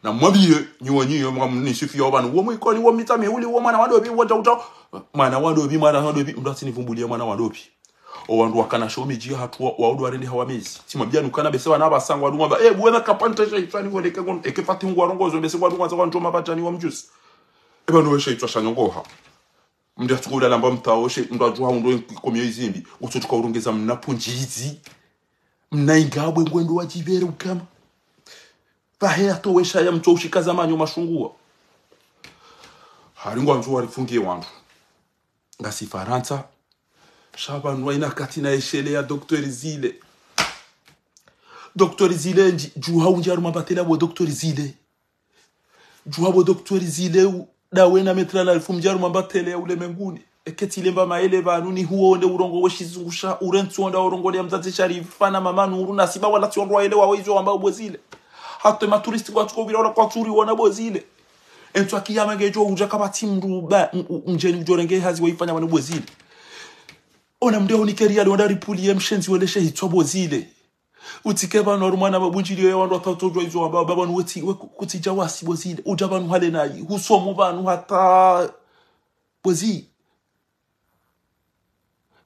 Na mwambiye, nyi wo nyi yo, mwa mnisifiya wo pvanu, wo mwikoni, wo mitsami, uli, wo mwana wa ndopvi, wo djauta, mwana wa ndopvi, mwana wa ndopvi, mndru atsinivumbuliye mwana wa ndopvi. O wandru wakana sho midji yahatru wa, wa udu warendeha wa mezi. Tsimwambiya nukana bese wana pvasa ngwadungwa mba, eh, buwe na kapante sha itswa ni woneke ngon-, eke fati ngwarongozo, bese ngwadungwa za wandru mapatani wa mjusi. E pvanu we sha itswa sha nyongoha. Mndru atsuko ulala mba mtawo she, mndru adjuha undo komiyo izimbi. Utsotsuka urongeza mna punjizi. Mna ingabwe ngwendo wadjipvere ukama. Pvahe yatowesha ya mtso ushika za manyo mashunguwa. Hari ngwandzo warifungiye wandru. Ngasi Farantsa. Sha pvanu haina kati na eshele ya Docteur Zile. Docteur Zile ndji, djuha undji harumwa batela bo Docteur Zile. Djuha bo Docteur Zile u, dawe na metra la alfu mdji harumwa batele ya ulemenguni. Eke tsi lemba maele pvanu ni huwo nde urongowe shizungu sha, urentsi wonda urongoleya mdzadze Sharifa na mama Nuru na siba wala tsi wandru waelewa wo izo wamba bo Zile. Hata e maturiste kwatsuko pvira wala kwatsuri wona bo Zile. Entswa kiyama ngedjo udja kapvatsi mndru ba, m-, m-, mdjeni udjo renge hazi wayifanya pvanu bo Zile. Ona mndru ya hunikeri yali wonda ripuliye mshenzi wele she hitswa bo Zile. Utsike pvanu harumwa na mabundjiliyo ya wandru watsotso djuwa izo wamba, ba pvanu wetsi, we ku-, kutsidja wasi bo Zile. Udja pvanu hale nayi. Husomo pvanu hata bo Zile.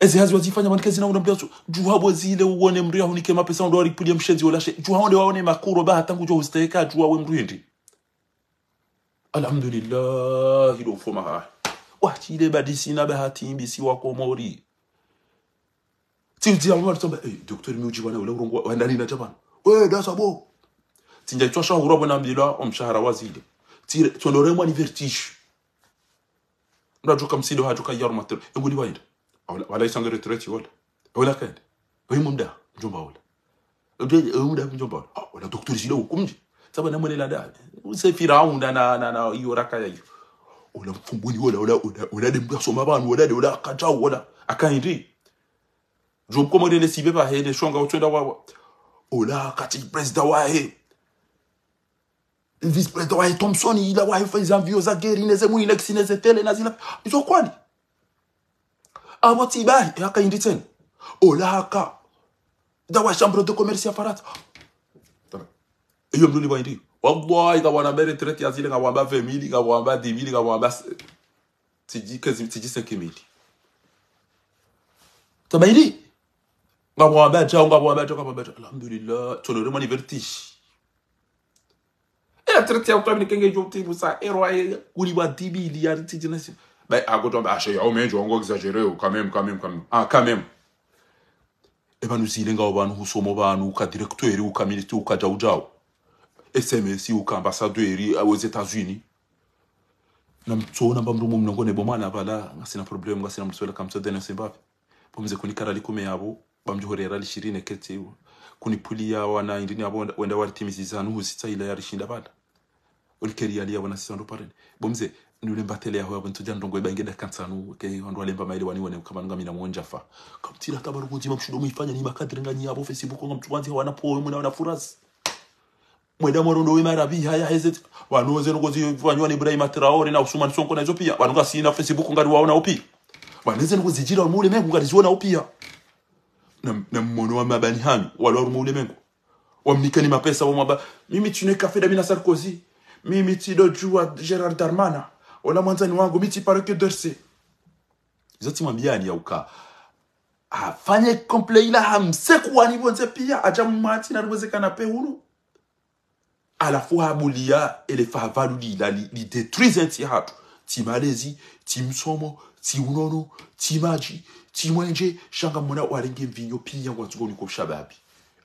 Ezi hazi wazifanya pvanu kezi na una mndru yatsu. Djuha bo Zile uwone mndru ya hunike mapesa wandru waripuliye mshenzi wala she. Djuha wonde waone makuro ba hata ngudjo hustaheka djuha we mndru hindri. Alhamdulillah, ilo ufoma ha. Wahile badisi na bahati mbi si wa Komori. Tsi udzia mama tsamba, eh, docteur mi udjibu na ula urongowa, wandani na dja pvanu. We, dasa bo. Tsindja itswa shahura bo nambilwa, o mshahara wa Zile. Tsire, tsondore mwa ni vertige. Mndru adjuka msido hadjuka yaro matero. Enguli waenda. Wala, wala isa nge retraite wala. Wala kaenda. Oyi mumda, mdjomba wala. Oyi mumda, mdjomba wala. Ah, wala docteur Zile hukumdji. Tsamba na mwele la da. Use Firauna na, na, na, iyo raka ya iyo. Wala mfumbuni wala, wala, wala, wala de mndru asoma pvanu, wala de, wala akadjau, wala. Akaindi. Djo mkomori ele sibe pvahe, ele shonga utswenda wa, wa. Wala kati président wahe. Vice-président wahe Thompson, ila wahe fanya za mvio za guerre, neze Muinex, neze tele, na zila. Izo kwani. Apvo tsi bahi, haka indi tsena. Ola haka. Nda wa chambre de commerce ya Farantsa. Iyo mndru ni pvahindri. Wallahi, ngapvo wana mbe retraite ya zile, ngapvo amba vingt mille, ngapvo amba dix mille, ngapvo amba s-, tsidji quinze, tsidji cinq mille. Tabayili. Ngapvo amba djau, ngapvo amba djau, ngapvo amba djau. Alhamdulillah, tsono rema ni vertige. E la traite ya utwamini kenge djo tibu sa, ero aye, kuli wa dix mille ya tsidji na si. Ba, akoto amba, ah, sheya, o mendjo, ngo exagéré, o, quand même, quand même, quand même. Ah, quand même. E pvanu zile ngapvo pvanu husomo pvanu, uka directeur, uka ministre, uka djau djau. S M S, uka ambassadeur, aux États-Unis. Na mtsona mba mndru mumnongo ne bo mwana pvala, ngasina problème, ngasina mndru swela kamtso dene simbavi. Bo mze kuni kara likume yapvo, ba mdjo horera lishirine keti iwo. Kuni puli ya wana indini yapvo, wenda, wenda walitimizi zanu husitsa ila ya rishinda pvala. Olikeri yali yapvo na sisa ndo parene. Bo mze, ni ule mbatele yaho yapvo, ntsodja ndrongo eba ingeda kantsanu, ke wandru walemba maile wani wone, kama nunga mina mwondja fa. Kamtsila tabaru kudzima mshudo mwifanya ni makadiri nganyi yapvo, Facebook nga mtsuwanzi wana po, mwana wana furasi. Mwenda mwarondo we marabi haya heze. Wanu weze nuko zifanywa ni Ibrahim Traoré na Ousmane Sonko na izo pia. Wanu ngasina Facebook ngari waona opia. Wanu weze nuko zijira mu ulemengu ngari ziona opia. Na, na mmono wa mabani hanyu, walo harumwa ulemengu. Wamnikeni mapesa, wamwamba, mimi tsi ne café d'ami na Sarkozy. Mimi tsi do djua Gérald Darmanin. Ola mwandzani wangu, mi tsi pare que d'Orsay. Izo tsi mwambiani ya uka. Afanye complet ila hamseku wani pvondze pia, adja mwatsi na rubweze kana pehulu. Halafu habulia ele favalu lila li, li détruise ntsi hatru. Tsi malezi, tsi msomo, tsi unono, tsi madji, tsi mwenje, sha ngamwona warenge mvinyo pia ngwatsuko niko shababi.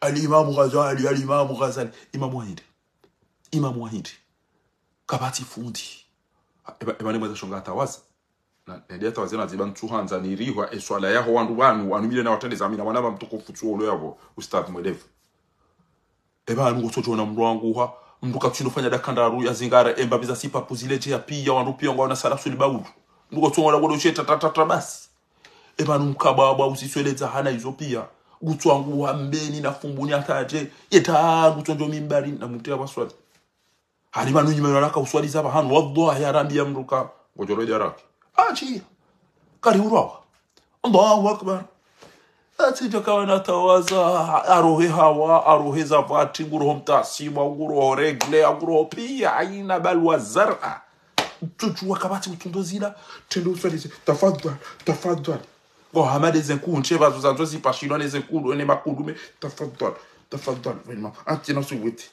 Al Imamu Ghazali, Al Imamu Ghazali. Imamu wa hindri. Imamu wa hindri. Kapvatsi fundi. Eba, eba ne mweza shonga hata wazi. Na, nende hata wazena ziba ntsuhandza nirihwa eswala yaho wandru wanu, wanu mile na watrende zamina, wana ba mtukufu tsuolo yapvo, Ustadh Mwelevu. Eba anu ngotsodjona mndru wangu ha, mndru katsino fanya dakandaru ya zingara, emba biza sipa puzile dje ya pia, wandru pia ngwaona sala suli baulu. Mndru kotsoona kodo sheta ta, ta, ta, basi. Eba anu mkaba wa usisweleza hana izo pia. Ngutso wangu ha mbeni na fumbuni hata dje, yeta ngutso ndjo mimbari na mtia baswali. Hali pvanu nyuma yalaka uswali za pvahanu, wallahi ya Rabbi ya mndru ka, ngodjoro djaraki. Achi, kari urwawa. Allahu Akbar. Atsi djaka wana tawaza, arohe hawa, arohe za pvatsi, nguroho mtasiwa, nguroho regle, nguroho pia, haina balwa zara. Mtsutsu wa kapvatsi utsundo zila, trende uswali ze, tafadhwali, tafadhwali. Ngo hamade ze nkuu, ntse pvazo zandzo zipashilwa ne ze nkuu, ne makundume, tafadhwali, tafadhwali, vraiment, anti na suwete.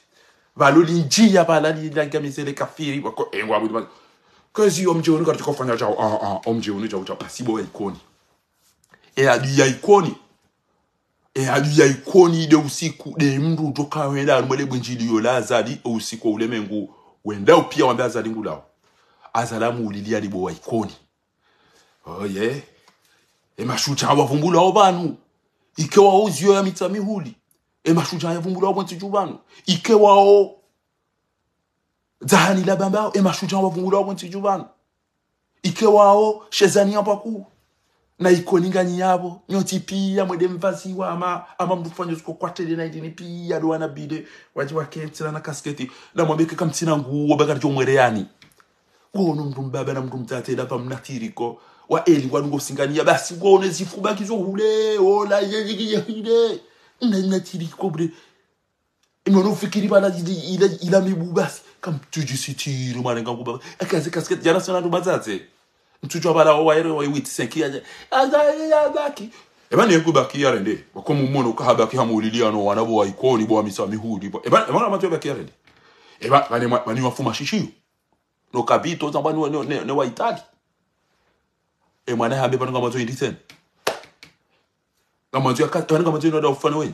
Pvalo lindjiya pvala lilangamizele kafiri, wako engwa budi pvala. Kezi omdji unu karitsi kofanya djau, ah, ah, omdji unu djau, djau, basi bo ya Ikoni. E adui ya Ikoni. E adui ya Ikoni de usiku, de mndru djoka wenda, anumwele bwindjili yola Azali, usiku wa ulemengu, wenda upia wambe Azali ngulao. Azali amuulilia ni bo wa Ikoni. Oye. E mashudjaa wavumbulwao pvanu. Ike wao uzio ya Mitsamihuli. E mashudjaa yavumbulwao pvo ntsi dju pvanu. Ike wao Dzahani la Bambao, e mashudjaa wavumbulwao pvo ntsi dju pvanu. Ike wao, Shezani ya Mpaku. Na Ikoni nganyi yapvo, nyontsi pia mwende mvaziwa ama, ama mndru fanya ziko kwatele na idini pia ndo wana bide, wadji wakentsi na kasketi, na mwambe ke kamtsina nguo, baka ridjo mwereyani. Ngono mndru mbaba na mndru mdzadze, la pvamna tiriko, wa eli, ngwanungo singania, basi ngono zifu baki zo hule, ola, ye, ye, ye, ye, hile. Na, na tiriko, bre. Imwe no fikiri pvala ila, ila, ila mibu basi. Kamtsudjisitiri mwana ngangu baba. Akaze kasketi djana sona ndo mazaze. Mtsudjwa pvala owa ere wa witi senki ya. Aza ya baki. Eba ne ku baki ya rende. Wako mumono kaha baki hamulilia no wana bo wa Ikoni bo wa Mitsamihuli bo. Eba, eba na matso baki ya rende. Eba, mani mwa-, mani wafuma shishiyo. No kabito zamba ni wa, ne, ne, ne wa Itali. E mwana hambe pvanu ngamwandzo indri tsena. Ngamwandzo ya ka-, pvanu ngamwandzo ino da ufana wenyi.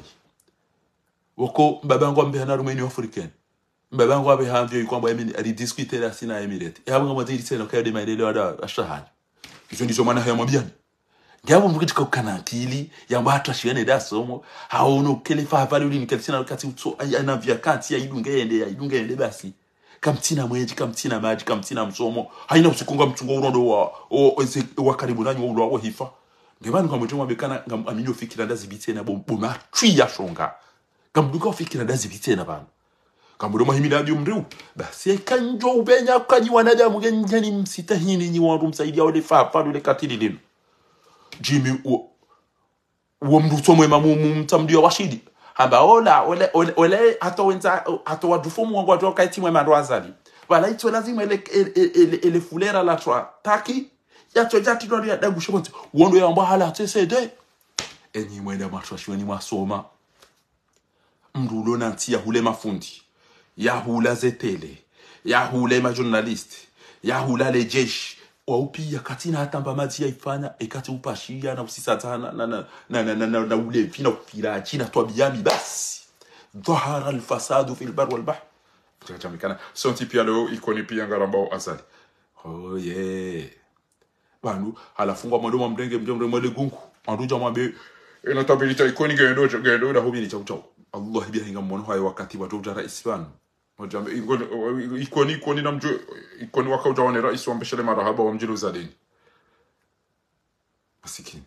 Woko, mbaba yangu ambe hana rumeni wa African. Mbaba yangu ambe hamvyo yuko amba Emini-, ali discuter la sina Emirate. E amba ngamwandzo indri tsena, kaya de maelele wada ashahani. Izo ndizo mwana haya mwabiani. Ngiapvo mndru katsika ukana akili, yamba hata shiane da somo, haono kele fa pvale uli nikele sina wakati utso, ay-, ana vya kati ya idunge ende, ya idunge ende basi. Kamtsina mwenje, kamtsina madji, kamtsina msomo. Haina usiku ngamtsungo urondo wa, o, eze, wa karibu nanyi wa ulo wa hifa. Nge pvanu ngamwetso mwambe kana, ngam-, amini ofikira ndazipvi tsena bo, bo matswi ya shonga. Ngamduka ofikira ndazipvi tsena pvanu. Ngamdo mwahimila adi umriu. Basi eka ndjo upvenya kanyi wanadamu nge nyi msitahini nyi wandru msaidia ole fa, fa, ole katili linu. Jimmy, o, uwo mndru utso mwema mu, mu, mtsamdiwa washidi. Hamba ola, ole, ole, ole, hata wendza, hata wadjufu mwangu wadjo kaitsi mwe mandru Azali. Pvala itso lazima ele, ele, ele, ele, ele fulera la twa taki, yatso djati ndo ya dagu shibonti. Wondo ya mba hala tse sede. Enyi mwenda matwa shiweni mwasoma. Mndru ulo na ntsi ya hule mafundi, ya hula zetele, ya hule majournaliste, ya hula le jeshi. Wa upiya katsina hata mba madzi ya ifanya, ekati upashiya na usisatana, na, na, na ulevi, na ufiraji, na twabiya mbi basi. ظهر الفساد في البر والبحر. Tsa tsamikana. Sontsi piya leo Ikoni piya ngarambao Azali. Oh yeah. Pvanu, halafu ngwa mwando mwa mrenge, mdjo mrenge mwele gungu. Wandru dja mwambe, ena tabiri tsa Ikoni ngendo, ngendo, ila hubiri tsa utsawo. Allah biya hinga mwono hayo wakati wadjo udja raisi pvanu. Mdjambe, Ikoni, Ikoni, Ikoni na mdjo, Ikoni waka udja wane raisi wambeshele marahaba wa mdjilo zadeni. Masikini.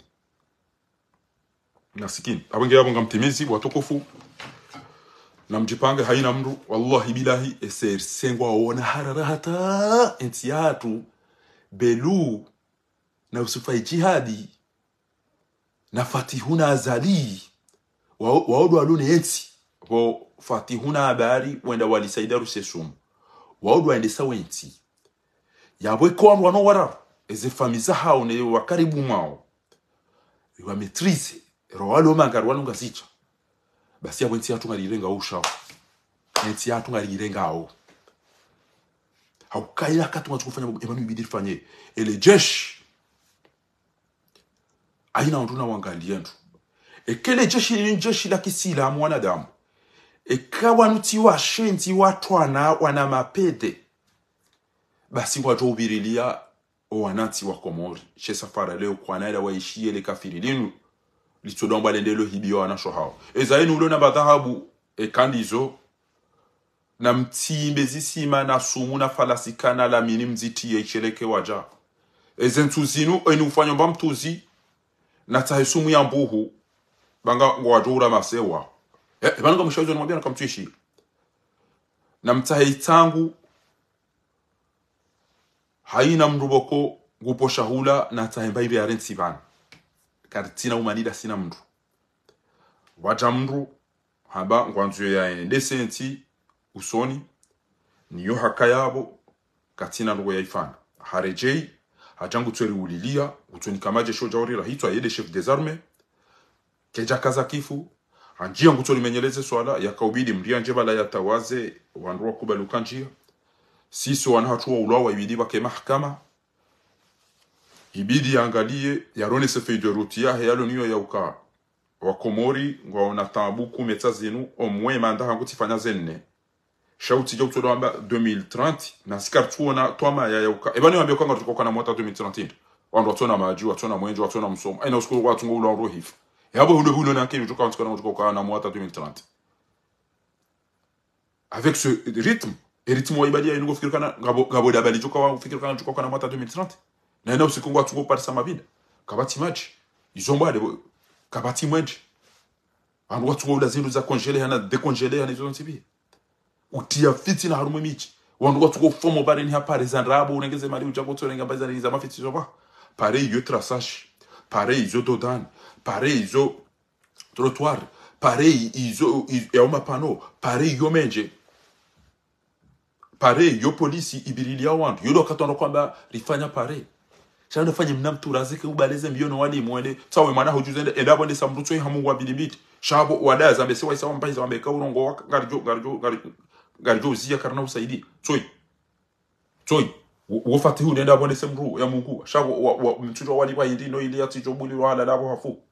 Masikini. Apvo nge apvo ngamtimizi, watukufu. Na mdjipange haina mndru, wallahi billahi, ese sengwa wona harara hata, entsi yatru, Belu, na Yusufa Idjihadi, na Fatihu na Azali, wa, waodo walune entsi, pvo Fatihu na Habari, wenda wali Saida Rusesumu. Waodo waendesa wentsi. Yapvo eka wandru wano wararu, eze famiyi zahao ne wakaribu mwao. Iwa maîtrise, ro walo manga, ro walo Ngazidja. Basi yapvo entsi yatru ngari irengao ushao. Entsi yatru ngari irengao. Hauka ila katu ngatsu kufanya, epvanu ibidi rifanye. Ele jeshi. Haina wandru na wangaliye ndru. Eka ele jeshi ni jeshi la kisilamu wanadamu. Eka wanu tsi washenzi watwana wana mapede. Basi ngwadjo uvirilia owanantsi wa Komori. She safara leo kwana ila waishiye le kafiri linu. Litsodo amba lendelo hibiyo wanasho hao. Eza inu ulo na madhahabu, eka ndizo. Na mtsimbe zisima, na sumu, na falasika, na lamini mzitiye isheleke wadja. Eze ntsu zinu, eni ufanya mba mtsuzi, na tsahe sumu ya mbuhu, banga ngwadjo ura masewa. Eh, epvanu ngamwisha izo nimwambia na kamtwishi. Na mtsahe itsangu, haina mndru pvoko ngupo shahula na tsahe mba ibe yarentsi pvanu. Karitsina umanida sina mndru. Wadja mndru, hamba ngwandzo yaendese ntsi usoni, niyo haka yapvo, katsina ndrongo yaifanya. Haredjei, hadja ngutsori ulilia, ngutsoni kama jeshi odja urira hitswa yede chef des armées, kedja kaza kifu, handjia ngutsori menyeleze swala, yakaubidi mndru yandje pvala yatawaze, wandru wakubali uka ndjia. Sisi wana hatru wa ulwawa ibidi pvake mahakama, ibidi yangaliye, yaronese feuille de route yahe, yalo niyo ya uka. Wakomori, ngwaona taabu kumetsa zinu, omwe manda hangu tsifanya zenne. Sha utsidja utsodo amba deux mille trente, na sika ritsuona twamaya ya uka. Epvanu wambe uka ngarutsoka na mwata deux mille trente inde. Wandru watsona madji, watsona mwenje, watsona msomo. Haina usiku watsungo ula wandru hifa. Yapvo hunde hulo na kiri utsoka watsuka na utsoka na mwata deux mille trente. Avec ce rythme, e rythme wa ibadi ya inu ngofikiri kana, ngapvo, ngapvo dabali djoka wa ufikiri kana djoka kana mwata deux mille trente. Na ina usiku ngwatsungo parisa mabinda. Kapvatsi madji. Izo mbwade bo, kapvatsi mwenje. Wandru watsungo ula zindru za congelé, hana décongelé, hana izo zontsi pia. Utia fitina harumwa emidji. Wandru watsungo fomo pare ni ha pare za ndrabo, urengeze mali udja kotso renga mbayi za, za mafitsi zo pva. Pare iyo traçage. Pare izo dodane. Pare izo trottoir, pare izo, izo, yao mapano, pare iyo menje, pare iyo polisi ibirili ya wandru, iyo ndo wakati wandru kwamba rifanya pare. Sha ndo fanye mna mturazi ke ubaleze mbio no walimu wende, tsawe mwana hudjuze ende, enda pvonde sa mndru tsoyi hamu wa mbili mbili. Sha pvo wada zambe se waisa wambahiza wambe ka urongo wa, ngaridjo, ngaridjo, ngaridjo, ngaridjo uziya karina usaidi. Tsoyi. Tsoyi, wo, wo Fatihu nenda pvonese mndru ya Mungu. Sha wo, wa, wa, mtsudjo wali pvahindri no ili yatsidjo buli wahala lapvo hafu.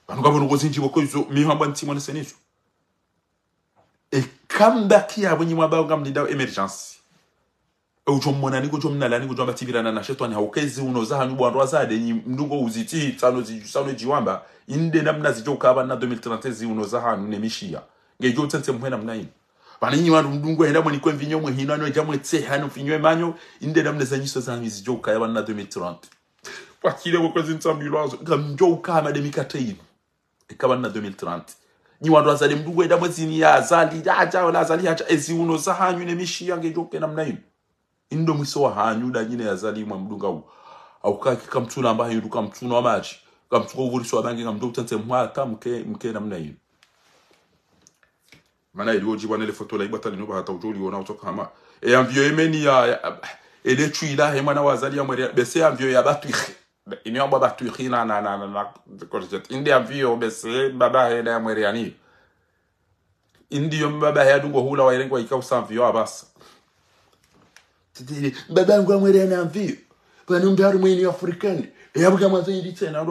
Pvanu ngapvo ndrongo zindji pvoko izo, mi hamba ntsi mwanese nizo. E kamba kiya pvo nyi mwamba ngamlindao émergence. E udjo mmona ni kudjo mnala ni kudjo amba tsipvirana na shetwani hauka ezi uno zahanyu bwandrwa zade nyi mndru ngo uzitsi, tsano zi, tsano djiwamba. Inde namna zidjo uka pvanu na deux mille trente ezi uno zahanyu ne mishiya. Ngedjo utsentse mhwena mna inu. Pvanu nyi wandru mndru ngo henda mwe nikwe mvinyo mwe hino ano edja mwe tseha no mvinyo emanyo, inde namna za nyiso zahanyu zidjo ukaya pvanu na deux mille trente. Pvakile pvoko ezi ntsambilwa zo, ngamdjo uka hama de mikate inu. Eka pvanu na deux mille trente. Nyi wandru wazade mndru ngo henda mwe zini ya Azali, hadja, wala Azali hadja, ezi uno zahanyu ne mishiya ngedjo uke namna inu. Indo mwiso wahanyu da nyine ya Azali mwa mdunga u. Hauka ki kamtsuna amba hanyu du kamtsuna wa madji. Kamtsuko uvuriso wa bangi ngamdjo utsentse mhwa hata mke, mke namna inu. Mana ili wodjibwa nele foto la ibwata linu ba hata udjo liona utsoka hama. E avion emeni ya, ya, ele tswila he mwana wa Azali ya mwere, bese avion ya batwikhi. Ini ya bwa batwikhi na, na, na, na, na, Courgette. Inde avion bese baba he na ya mwere yani. Indi yo baba he adungo hula wa irengwa ika usa avion abasa. Titi, baba ngu amwere na avion. Pvanu mbe harimwa ini afrikani. E abuka mwaza indi tsena,